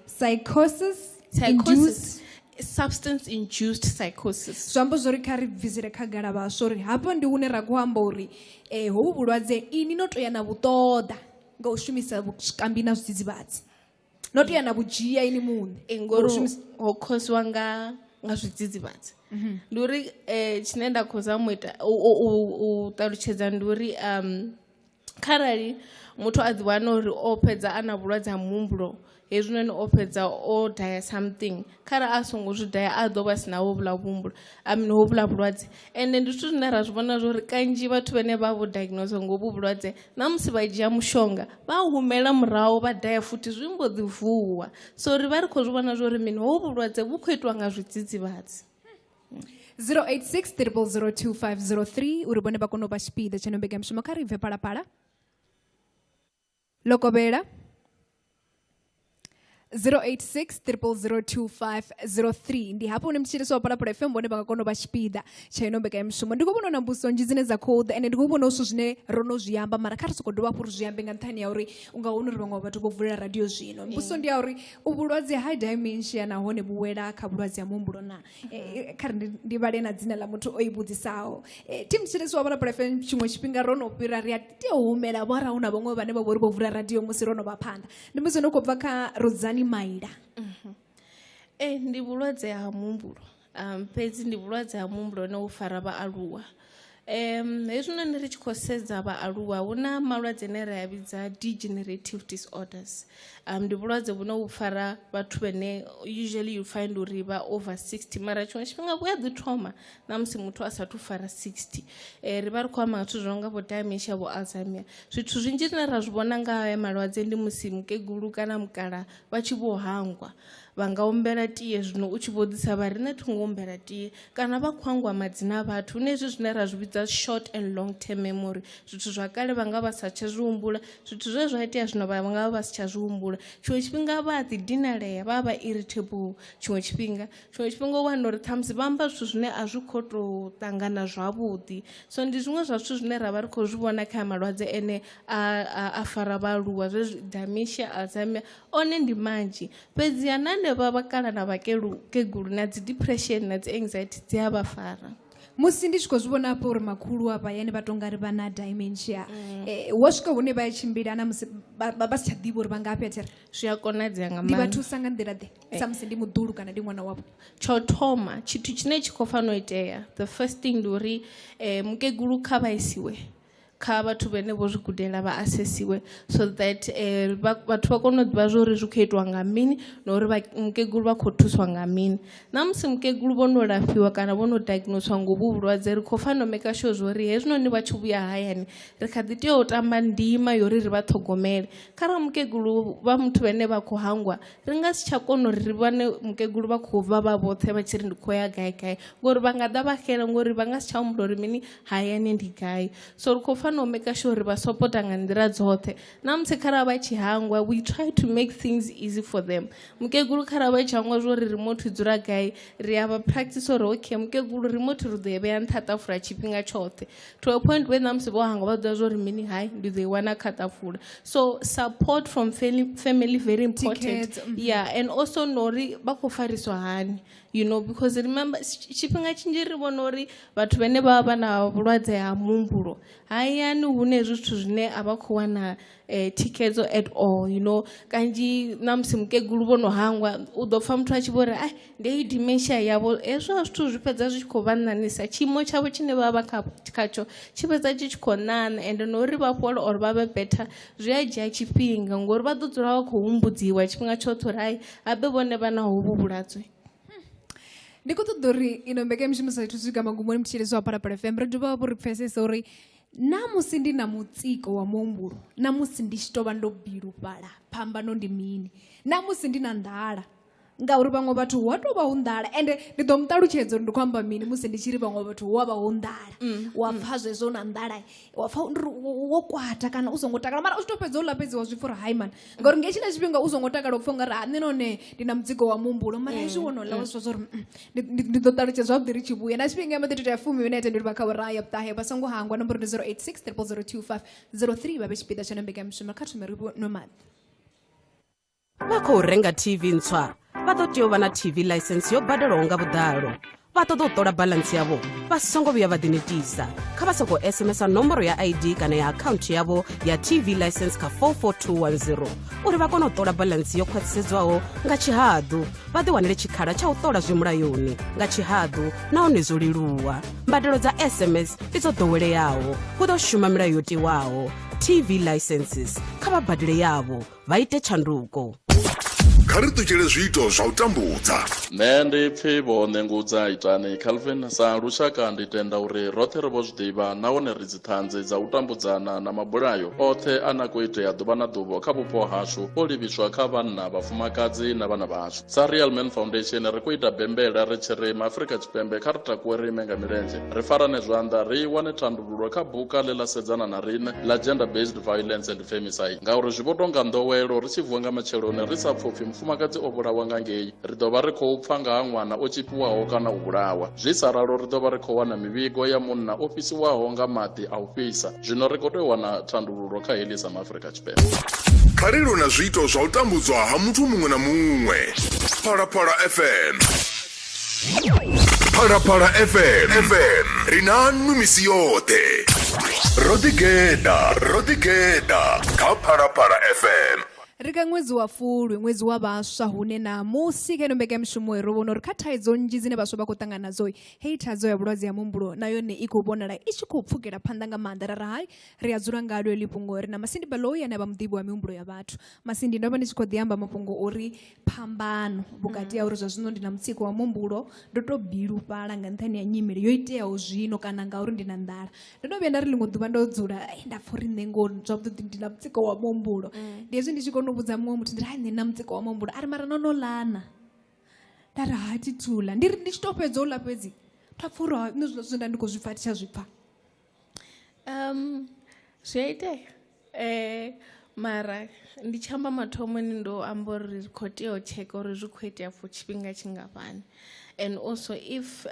Psychosis psychosis, substance induced psychosis. Zwi amba zwori kha ri bvisele khagala vhaswa uri hafho ndi hune ra khou amba uri hovhu vhulwadze ini no tou ya na vhu ṱoḓa nga u shumisa zwikambi na zwidzidzivhadzi, no tou ya na vhu dzhia ini muṋe. Ngori ho khosiwa nga zwidzidzivhadzi. Ndi uri tshine nda khou zama u ita u ṱalutshedza ndi uri kharali muthu a ḓi wana uri o fhedza a na vhulwadze ha muhumbulo, hezwinoni o fhedza o daya something, kharali a songo zwi daya a ḓo vha sina hovhuḽa vhuhumbulo, I mean hovhuḽa vhulwadze. Ende ndi zwithu zwine ra zwi vhona zwori kanzhi vhathu vhane vha vho diagnose ngovhu vhulwadze, na musi vha dzhia mushonga vha humela murahu vha daya futhi zwi mbo ḓi vuwa. So ri vha ri khou zwi vhona zwori mini, hovhu vhulwadze vhu khou itwa nga zwidzidzivhadzi. 086 0002503 uri vhone vha kone u vha tshipiḓa tsha ino mbekanyamushumo. Kha ri bve Phalaphala. Lokovhela. 086 0002503 ndi hafho hune mutshilisi wa Phalaphala FM vhone vha nga kona u vha tshipiḓa tsha ino mbekanyamushumo. Ndi khou vhona na mbudziso nnzhi dzine dza khou ḓa, ende ndi khou vhona zwithu zwine ro no zwi amba, mara kha ri sokou dovha hafhu ri zwi ambe nga nṱhani ya uri u nga wana uri vhaṅwe vhathu vho vulela radio zwino. Mbudziso ndi ya uri u vhulwadze ha dementia nahone vhu wela kha vhulwadze ha muhumbulo na? Kha ri ndi vhale na dzina ḽa muthu o i vhudzisaho. Thi mutshilisi wa Phalaphala FM tshiṅwe tshifhinga ro no fhira ri a tea u humela vho arali hu na vhaṅwe vhane vha vho ri vho vula radio musi ro no vha phanḓa. Ndi musi no khou bva kha Rudzani Maila. Ndi vhulwadze ha muhumbulo, fhedzi ndi vhulwadze ha muhumbulo une u fara vhaaluwa. Hezwinoni ri tshi khou sedza vhaaluwa, hu na malwadze ane ra a vhidza degenerative disorders. Ndi vhulwadze vhune vhu fara vhathu vhane usually you find uri vha over 60, mara tshiṅwe tshifhinga vhu a ḓi thoma na musi muthu a sathu fara 60. Ri vha ri khou amba nga zwithu zwi no nga vho dementia, vho Alzheimer. Zwithu zwinzhi zwine ra zwi vhona nga haya malwadze ndi musi mukegulu kana mukala vha tshi vho hangwa, vha nga humbela tie zwino u tshi vho ḓisa vha ri nṋe thi ngo humbela tie, kana vha khou hangwa madzina a vhathu. Hune hezwi zwine ra zwi vhidza short and long term memory, zwithu zwa kale vha nga vha sa tsha zwi humbula, zwithu zwe zwa itea zwino vha nga vha si tsha zwi humbula. Tshiṅwe tshifhinga vha a ḓi dinalea, vha vha irritable tshiṅwe tshifhinga. Tshiṅwe tshifhinga u wana uri ṱhamusi vha amba zwithu zwine a zwi khou tou ṱangana zwavhuḓi. So ndi zwiṅwe zwa zwithu zwine ra vha ri khou zwi vhona kha malwadze ene a fara vhaaluwa, zwezwi dementia, Alzheimer, one ndi manzhi. Fhedziha na hanevha vhakala na vhakegulu na dzi depression na dzi anxiety dzi a vha fara. Musi ndi tshi khou zwi vhona hafho uri makhulu afha yani vha tonga ri vha na dementia, wa swika hune vha ya tshimbila na musi vha si tsha ḓivha uri vha ngafhi a thi ri? Zwi a konadzea nga Ndi vha maanḓa. thusa nga nḓila ḓe? Sa musi ndi muḓulu kana ndi ṅwana wavho. Tsho thoma tshithu tshine tshi khou fanela u itea, the first thing ndi uri mukegulu kha vha isiwe kha vhathu vhane vho zwi gudela, vha assessiwe so that vhathu vha kone u ḓivha zwa uri zwi khou itwa nga mini na uri mukegulu vha khou thuswa nga mini. Na musi mukegulu vho no lafhiwa kana vho no diagnoswa ngo vhu vhulwadze, ri khou fanela u make sure zwa uri hezwinoni vha tshi vhuya hayani ri kha ḓi tea u tamba ndima yo uri ri vha ṱhogomele. Kharali mukegulu vha muthu vhane vha khou hangwa, ri nga si tsha kona uri ri vhone mukegulu vha khou bva vha vhoṱhe vha tshi ri ndi khou ya gai gai, ngori vha nga ḓa vha xela, ngori vha nga si tsha humbula uri mini hayani ndi gai. So ri khou fanela u make sure uri vha supporta nga nḓila dzoṱhe. Na musi kharali vha tshi hangwa, we try to make things easy for them. Mukegulu kharali vha tshi hangwa zwa uri remote i dzula gai, ri a vha practice uri okay mukegulu remote ri ḓo i vhea nṱha ṱafula tshifhinga tshoṱhe, to a point where na musi vho hangwa vha ḓivha zwa uri mini, hai ndi ḓo i wana kha ṱafula. So support from family very important. Tickets, Yeah, and also no uri vha khou fariswa hani. You know, because remember tshifhinga tshinzhi ri vhona uri vhathu vhane vha vha na vhulwadze ha muhumbulo hayani hune hezwi zwithu zwine a vha khou wana thikhedzo at all, you know. Kanzhi na musi mukegulu vho no hangwa u ḓo pfha muthu a tshi vho ri ai ndi heyi dementia yavho. Hezwo zwithu zwi fhedza zwi tshi khou vha ṋaṋisa tshiimo tshavho tshine vha vha khatsho tshi fhedza tshi tshi khou ṋaṋa, ende na uri vha fhole or vha vhe better zwi a dzhia tshifhinga ngori vha ḓo dzula vha khou humbudziwa tshifhinga tshoṱhe uri hai habe vhone vha na hovhu vhulwadze. Ndi khou ṱoḓa uri ino mbekanyamushumo sa ithu swika magumoni mutshilisi wa Phalaphala FM ri dovha hafhu ri pfesese uri na musi ndi na mutsiko wa muhumbulo, na musi ndi tshi tovha ndo bilufhala, phambano ndi mini? Na musi ndi na nḓala, ngauri vhaṅwe vhathu hu a tovha hu nḓala, ende ndi ḓo muṱalutshedza uri ndi khou amba mini musi ndi tshi ri vhaṅwe vhathu hu a vha hu nḓala. Wa pfha zwezwo na nḓala, wa pfha ndi uri wo kwata kana u songo takala, mara u tshi to fhedza u ḽa fhedzi wa zwi pfha uri hai man, ngauri nga hetshiḽa tshifhinga u songo takala u pfha ungari ha nṋe nahone ndi na mutsiko wa muhumbulo, mara hezwi wo no ḽa wa zwi pfha zwa uri ndi ḓo ṱalutshedza zwavhuḓi ri tshi vhuya. Na tshifhinga ya maḓi ya 10 minete ndi livha kha awara ya 9. Vha songo hangwa nomboro ndi 086 0002503 vha vhe tshipiḓa tsha mbekanyamushumo. Kha thome ri nwe maḓi. Vha khou renga TV ntswa vha ḓo tea u vha na TV license yo badelwaho nga vhuḓalo. Vha ṱoḓa u ṱola balance yavho vha songo vhuya vha ḓinetisa, kha vha sokou SMS nomboro ya ID kana ya akhaunthu yavho ya TV license kha 44210 uri vha kone u ṱola balance yo khwaṱhisedzwaho nga tshihaḓu, vha ḓiwanele tshikhala tsha u ṱola zwi mulayoni nga tshihaḓu nahone zwo leluwa. Mbadelo dza SMS ndi dzo ḓoweleaho, hu ḓo shuma milayo yo tiwaho. TV licenses kha vha badele yavho vha ite tshanduko. Kha ri ṱutshele zwiito zwa u tambudza. Nṋe ndi pfi Vho Ṋengudza Itani Calvin. Sa lushaka ndi tenda uri roṱhe ri vho zwi ḓivha nahone ri dziṱhanzi dza u tambudzana na mabulayo oṱhe a na khou itea ḓuvha na ḓuvha kha vhupo hashu o livhiswa kha vhanna, vhafumakadzi na vhana vhashu. Sa Real Men Foundation ri khou ita bembela ri tshi ri MaAfrika Tshipembe kha ri takuwe ri ime nga milenzhe, ri farane zwanḓa ri wane thandululo kha buka ḽe ḽa sedzana na riṋe ḽa Gender Based Violence and Femicide, ngauri zwi vho tou nga nḓowelo ri tshi vuwa nga matsheloni ri sa pfupfi mufumakadzi o vhulawa nga ngei, ri ḓo vha ri khou pfa nga ha ṅwana o tshipiwaho kana u vhulawa. Zwi sa ralo ri ḓo vha ri khou wana mivhigo ya munna o fhisiwaho nga maḓi a u fhisa. Zwino ri khou tea u wana thandululo kha heḽi sa MaAfrika Tshipembe. Kha ri lwe na zwiito zwa u tambudzwa ha muthu muṅwe na muṅwe. Phalaphala FM. Phalaphala FM. FM. Ri na nwi misi yoṱhe. Ro ḓigeḓa, ro ḓigeḓa kha Phalaphala FM. Ri kha ṅwedzi wa Fulwi, ṅwedzi wa vhaswa, hune na musi kha ino mbekanyamushumo ro vhona uri kha thaidzo nnzhi dzine vhaswa vha khou ṱangana nadzo, heyi thaidzo ya vhulwadze ha muhumbulo na yone i khou vhonala i tshi khou pfukela phanḓa nga maanḓa. Ra ri hai, ri a dzula ngalo heḽi fhungo. Ri na Masindi Baloyi ane a vha muḓivhi wa mihumbulo ya vhathu. Masindi, ndo vha ndi tshi khou ḓi amba mafhungo uri phambano vhukati ha uri zwa zwino ndi na mutsiko wa muhumbulo, ndo tou bilufhala nga nṱhani ha nyimele yo iteaho zwino kana ngauri ndi na nḓala. Ndo no vhuya nda ri ḽiṅwe ḓuvha ndo dzula nda pfha uri nṋe ngoho zwavhuḓi ndi na mutsiko wa muhumbulo. Ndi hezwi ndi tshi kona u vhudza muṅwe muthu ndi ri hai nṋe ndi na mutsiko wa muhumbulo, a ri mara no no ḽana? Nda ri ha thi thu ḽa. Ndi ri ndi tshi tou fhedza u ḽa fhedzi nda pfha uri nṋe zwiḽa zwine nda ndi khou zwi pfha thi tsha zwi pfha. Zwi a itea mara ndi tshi amba mathomoni ndo amba uri ri khou tea u tsheka uri zwi khou itea for tshifhinga tshingafhani, and also if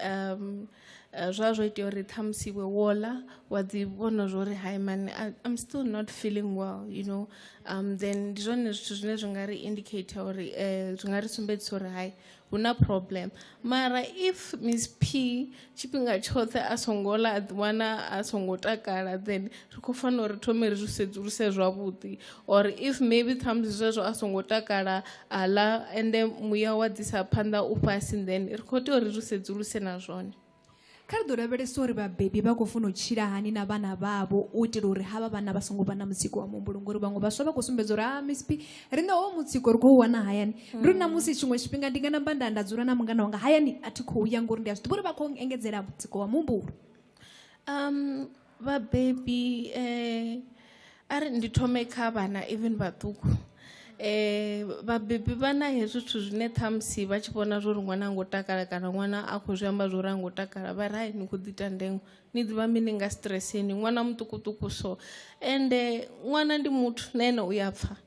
zwa zwo itea uri ṱhamusi iwe wo ḽa wa ḓi vhona zwo uri hai man, I'm still not feeling well, you know, then ndi zwone zwithu zwine zwi nga ri indicator uri zwi nga ri sumbedzisa uri hai hu na problem. Mara if Miss P tshifhinga tshoṱhe a songo ḽa a ḓiwana a songo takala, then ri khou fanela uri thome ri zwi sedzuluse zwavhuḓi. Or if maybe ṱhamusi zwezwo a songo takala a ḽa ende muya wa ḓisa phanḓa u fhasi, then ri khou tea uri ri sedzuluse na zwone. Kha ri ḓo lavhelesa uri vhabebi vha khou funa u tshila hani na vhana vhavho u itela uri havha vhana vha songo vha na mutsiko wa muhumbulo, ngori vhaṅwe vhaswa vha khou sumbedza uri ha Miss P riṋe ho mutsiko ri khou wana hayani. Ndi uri namusi tshiṅwe tshifhinga ndi nga namba nda nda dzula na mungana wanga hayani a thi khou ya ngori ndi a zwi ḓivha uri vha khou engedzela mutsiko wa muhumbulo. Vhabebi a ri ndi thome kha vhana even vhaṱuku. Vhabebi vha na hezwi zwithu zwine ṱhamusi vha tshi vhona zwo uri ṅwana a ngo takala kana ṅwana a khou zwi amba zwo uri a ngo takala, vha ri hai ni khou ḓi ita ndengo, ni ḓivha mini nga stress ni ṅwana muṱukuṱuku so. Ende ṅwana ndi muthu na ene u ya pfha.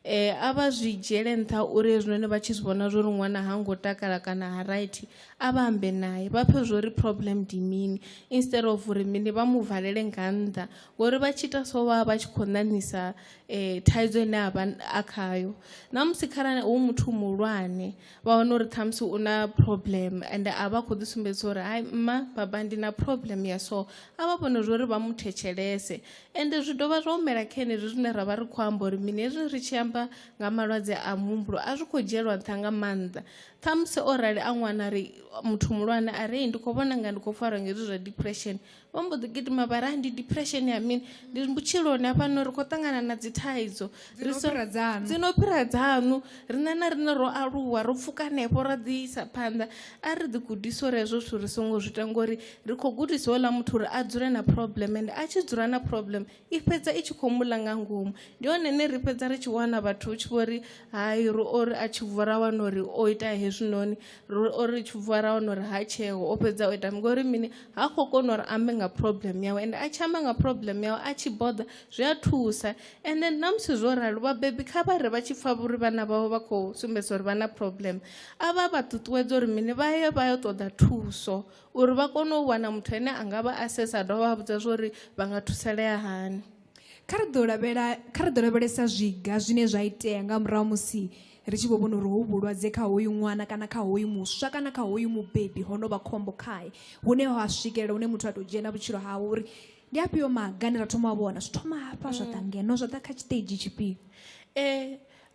A vha zwi dzhiele nṱha uri hezwinoni vha tshi zwi vhona zwo uri ṅwana ha ngo takala kana ha right, a vha ambe naye vha pfhe zwo uri problem ndi mini, instead of uri mini vha mu valele nga nnḓa, ngori vha tshi ita so vha vha tshi khou ṋaṋisa thaidzo ine a vha a khayo. Na musi kharali hu muthu muhulwane vha wana uri ṱhamusi u na problem ende a vha khou ḓi sumbedzisa uri hai mma baba ndi na problem ya so, a vha vhone zwo uri vha mu thetshelese. Ende zwi dovha zwa humela kha henezwi zwine ra vha ri khou amba uri mini, hezwi ri tshi amba nga malwadze a muhumbulo a zwi khou dzhielwa nṱha nga maanḓa. Ṱhamusi o rali a ṅwana ri muthu muhulwane a ri ndi khou vhona nga ndi khou farwa nga hezwi zwa depression, vha mbo ḓi gidima vha ri ndi depression ya mini, ndi vhutshiloni hafhano ri khou ṱangana na dzi thaidzo dzi no fhira dzanu, riṋe na riṋe ro aluwa ro pfuka hanefho ra ḓi isa phanḓa. A ri ḓi gudisa uri hezwo zwithu ri songo zwi ita, ngori ri khou gudisa houḽa muthu uri a dzule na problem, ende a tshi dzula na problem i fhedza i tshi khou muḽa nga ngomu. Ndi hone ine ri fhedza ri tshi wana vhathu hu tshi vho ri hai ri ori a tshi vuwa ra wana uri o ita hezwinoni, ri ori tshi vuwa ra wana uri ha tsheo o fhedza o ita, ngori mini ha khou kona uri ambe nga problem yawe, ende a tshi amba nga problem yawe a tshi boḓa zwi a thusa. Ende na musi zwo ralo vhabebi kha vha ri vha tshi pfha uri vhana vhavho vha khou sumbedza uri vha na problem, a vha vha ṱuṱuwedza uri mini vha ye vha yo ṱoḓa thuso uri vha kone u wana muthu ane a nga vha assess a dovha vha vhudza zwa uri vha nga thusalea hani. Kha ri ḓo lavhelesa zwiga zwine zwa itea nga murahu musi ri tshi vho vhona uri ho vhulwadze kha hoyu ṅwana kana kha hoyu muswa kana kha hoyu mubebi ho no vha khombo khae, hune ha swikelela hune muthu a tou dzhena vhutshilo hawe uri ndi afhio maga ane ra thoma u vhona zwi thoma hafha zwa ḓa ngeno zwa ḓa kha tshiṱeidzhi tshifhio.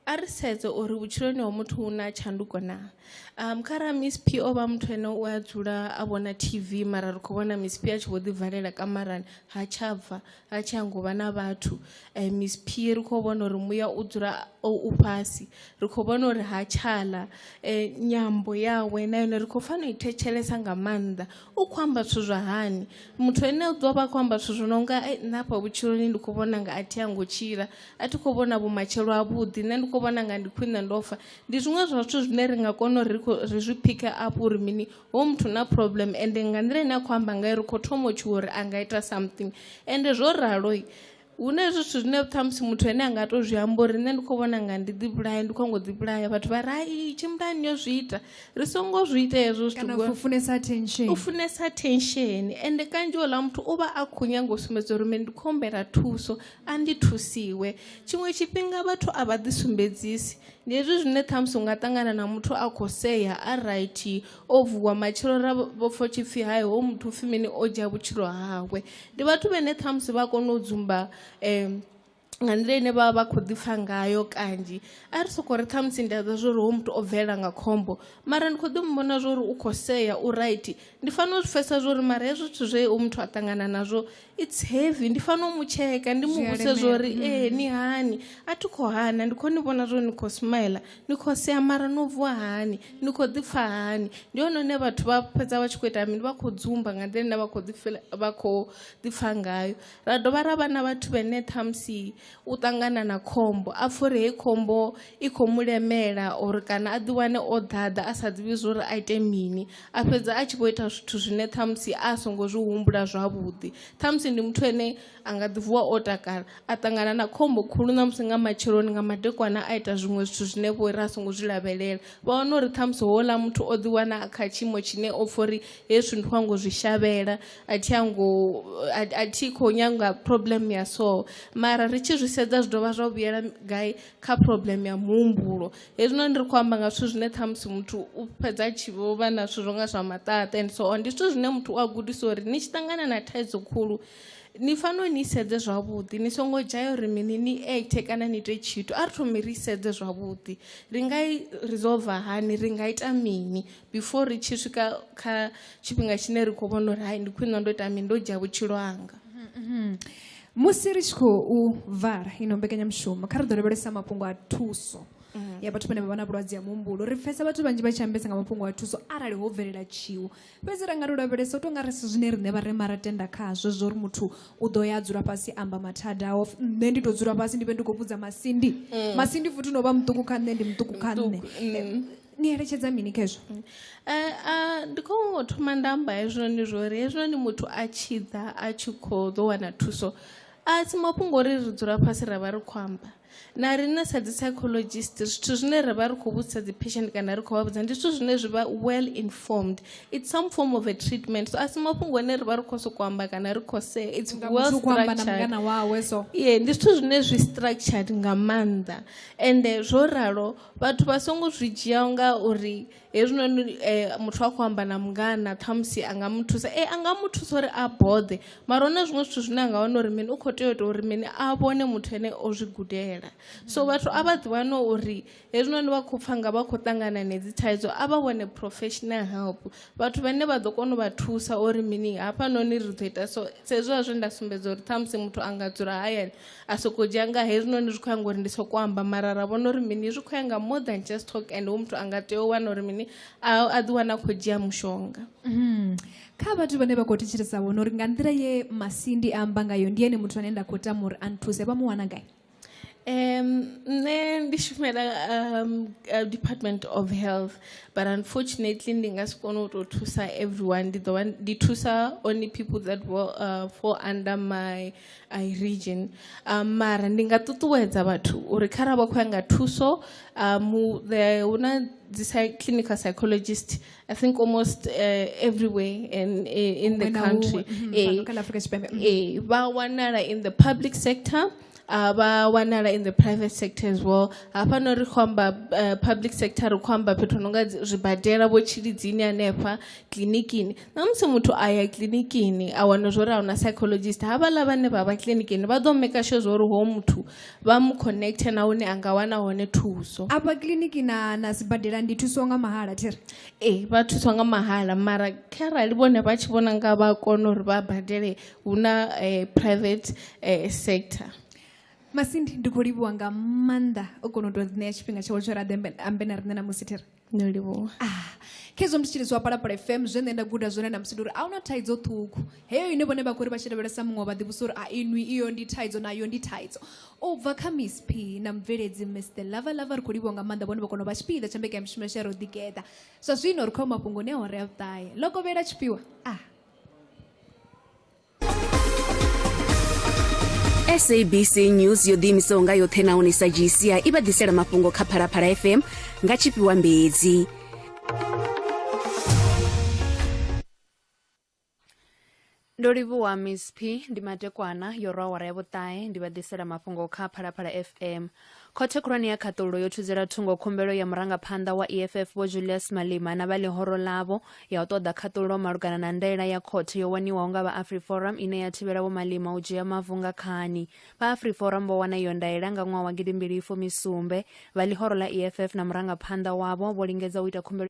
A ri sedze uri vhutshiloni ha muthu hu na tshanduko na. Kharali Miss P o vha muthu ane u a dzula a vhona TV, mara ri khou vhona Miss P a tshi vho ḓi valela kamarani ha tsha bva, ha tsha ngo vha na vhathu. Miss P ri khou vhona uri muya u dzula u fhasi, ri khou vhona uri ha tshala, nyambo yawe na yone ri khou fanela u i thetshelesa nga maanḓa. U khou amba zwithu zwa hani, muthu ane u ḓo vha a khou amba zwithu zwo no nga nṋe hafha vhutshiloni ndi khou vhona nga a thi ango tshila, a thi khou vhona vhumatshelo havhuḓi, nṋe ndi khou vhona nga ndi khwine ndo fa. Ndi zwiṅwe zwa zwithu zwine ri nga kona uri ri zwi pick up uri mini ho muthu na problem, ende nga nḓila ine a khou amba ngayo ri khou thoma u tshuwa uri a nga ita something. Ende zwo ralo hu na hezwi zwithu zwine ṱhamusi muthu ane a nga to zwi amba uri nṋe ndi khou vhona nga ndi ḓivhulaye, ndi khou ngo ḓivhulaya, vhathu vha ri hai tshimbilani yo zwi ita. Ri songo zwi ita hezwo zwithu, kana u funesa attention, u funesa attention. Ende kanzhi houḽa muthu u vha a khou nyanga u sumbedza uri mini ndi khou humbela thuso, a ndi thusiwe. Tshiṅwe tshifhinga vhathu a vha ḓi sumbedzisi, ndi hezwi zwine ṱhamusi u nga ṱangana na muthu a khou sea a right o vuwa matshelo ra vho pfha tshi pfhi hai ho muthu pfhi mini o dzhia vhutshilo hawe. Ndi vhathu vhane ṱhamusi vha kona u dzumba nga nḓila ine vha vha khou ḓipfa ngayo kanzhi. A ri soko ri ṱhamusi ndi a ḓivha zwa uri ho muthu o bvelela nga khombo, mara ndi khou ḓi muvhona zwa uri u khou sea u right, ndi fanela u zwi pfhesesa zwa uri mara hezwi zwithu zwe muthu a ṱangana nazwo it's heavy, ndi fanela u mu tsheka ndi mu vhudze zwa uri ni hani, a thi khou hana, ndi khou ni vhona zwa uri ni khou smile, ni khou sea mara no vuwa hani, ni khou ḓipfa hani. Ndi hone hune vhathu vha fhedza vha tshi khou ita mini, vha khou dzumba nga nḓila ine vha khou vha khou ḓipfa ngayo. Ra dovha ra vha na vhathu vhane ṱhamusi u ṱangana na khombo a pfha uri heyi khombo i khou mu lemela, or kana a ḓi wane o ḓaḓa a sa ḓivhi zwa uri a ite mini, a fhedza a tshi vho ita zwithu zwine ṱhamusi a songo zwi humbula zwavhuḓi. Ṱhamusi ndi muthu ane a nga ḓi vuwa o takala a ṱangana na khombo khulu ṋamusi nga matsheloni nga madekwana a ita zwiṅwe zwithu zwine vho ri a songo zwi lavhelela. Vha wana uri ṱhamusi houḽa muthu o ḓiwana a kha tshiimo tshine o pfha uri hezwi ndi khou ango zwi shavhela, a thi ango a thi khou nyanga problem ya so. Mara ri tshi zwi sedza zwi dovha zwa vhuyela gai kha problem ya muhumbulo. Hezwinoni ri khou amba nga zwithu zwine ṱhamusi muthu u fhedza a tshi vho vha na zwithu zwo nga zwa maṱaṱa and so on. Ndi zwithu zwine muthu u a gudisa uri ni tshi ṱangana na thaidzo khulu ni fanela ni sedze zwavhuḓi, ni songo dzhaya uri mini ni acte kana ni ite tshithu. A ri thome ri sedze zwavhuḓi, ri nga i resolve hani, ri nga ita mini before ri tshi swika kha tshifhinga tshine ri khou vhona uri hai ndi khwine ndo ita mini, ndo dzhia vhutshilo hanga. Musi ri tshi khou vala ino mbekanyamushumo, kha ri ḓo lavhelesa mafhungo a thuso ya vhathu vhane vha vha na vhulwadze ha muhumbulo. Ri pfhesa vhathu vhanzhi vha tshi ambesa nga mafhungo a thuso arali ho bvelela tshiwo, fhedzi ra nga ri lavhelesa u tou nga ri si zwine riṋe vharema ra tenda khazwo zwo uri muthu u ḓo ya a dzula fhasi amba mathada awe. Nṋe ndi tou dzula fhasi ndi vhe ndi khou vhudza Masindi, Masindi futhi no vha muṱuku kha nṋe, ndi muṱuku kha nṋe. Ni eletshedza mini khezwo? Ndi khou thoma nda amba hezwinoni zwo uri hezwinoni muthu a tshi ḓa a tshi khou ḓo wana thuso, a si mafhungo uri ri dzula fhasi ra vha ri khou amba. Na riṋe sa dzi psychologist zwithu zwine ra vha ri khou vhudzisa dzi patient kana ri khou vha vhudza ndi zwithu zwine zwi vha well informed. It's some form of a treatment, so a si mafhungo ane ri vha ri khou sokou amba kana ri khou sea. It's Nga well muthu u khou amba na structured. mungana wawe so. Ye, ndi zwithu zwine zwi structured nga maanḓa, ende zwo ralo vhathu vha songo zwi dzhia nga uri hezwinoni muthu a khou amba na mungana ṱhamusi a nga mu thusa. A nga mu thusa uri a boḓe, mara huna zwiṅwe zwithu zwine a nga wana uri mini u khou tea u ita uri mini a vhone muthu ane o zwi gudela. So vhathu a vha ḓi wane uri hezwinoni vha khou pfha nga vha khou ṱangana nedzi thaidzo, a vha wane professional help, vhathu vhane vha ḓo kona u vha thusa uri mini hafhanoni ri ḓo ita so. Sa hezwi zwe nda sumbedza uri ṱhamusi muthu a nga dzula hayani a sokou dzhia nga hezwinoni zwi khou ya ngori ndi soko amba, mara ra vhona uri mini zwi khou ya nga more than just talk, and hu muthu a nga tea u wana uri mini a ḓi wana a khou dzhia mushonga. Kha vhathu vhane vha khou thetshelesa vhona uri nga nḓila ye Masindi a amba ngayo ndi ene muthu ane nda khou tama uri a nthuse, vha mu wana gai? Nṋe ndi shumela Department of Health, but unfortunately ndi nga si kone u tou thusa everyone. Ndi ḓo vha ndi thusa only people that will fall under my region. Mara ndi nga ṱuṱuwedza vhathu uri kharali vha khou ya nga thuso, hu na dzi clinical psychologist I think almost everywhere in the Huṅwe na country. huṅwe, fhano kha ḽa Afrika Tshipembe. Vha wanala in the public sector, vha wanala in the private sector as well. Hafhano ri khou amba public sector, ri khou amba fhethu nonga zwibadela, vho Tshilidzini hanefha kiḽinikini. Na musi muthu a ya kiḽinikini a wana zwo ri a huna psychologist, havhaḽa vhane vha vha kiḽinikini vha ḓo maker sure zwo uri hoyu muthu vha mu connect na hune a nga wana hone thuso. Afha kiḽiniki na sibadela ndi thusiwa nga mahala thiri? Ee, vha thuswa nga mahala, mara kharali vhone vha tshi vhona nga vha kona uri vha badele, hu na private sector. Masindi, ndi khou livhuwa nga maanḓa u kona u tou ṋea tshifhinga tshawe tsho ri ambe na riṋe namusi thiri. Ndo livhuwa. Khezwo mutshilisi wa Phalaphala FM, zwe nṋe nda guda zwone namusi ndi uri a huna thaidzo ṱhukhu heyo ine vhone vha khou ri vha tshi lavhelesa muṅwe vha ḓivhusa uri a inwi iyo ndi thaidzo nayo ndi thaidzo. U bva kha Miss P na mubveledzi Mr Lava Lava ri khou livhuwa nga maanḓa, vhone vha kona u vha tshipiḓa tsha mbekanyamushumo yashu ya Ro Ḓigeḓa. Zwa zwino ri khou ya mafhungoni a awara ya vhuṱahe. Ḽo kovhela tshifhiwa. SABC News yo ḓiimisaho nga yoṱhe nahone sa dzhia i vha ḓisela mafhungo kha Phalaphala FM nga tshifhiwa mbedzi. Ndo livhuwa Miss P, ndi madekwana yo rwa awara ya vhuṱahe ndi vha ḓisela mafhungo kha Phalaphala FM. Khothe khulwane ya khaṱulo yo thudzela thungo khumbelo ya murangaphanḓa wa EFF Vho Julius Malema na vha ḽihoro ḽavho ya u ṱoḓa khaṱulo malugana na ndaela ya khothe yo waniwaho nga vha AfriForum ine ya thivhela Vho Malema u dzhia mavu nga khani. Vha AfriForum vho wana iyo ndaela nga ṅwaha wa 2017. Vha ḽihoro ḽa EFF na murangaphanḓa wavho vho lingedza u ita khumbelo.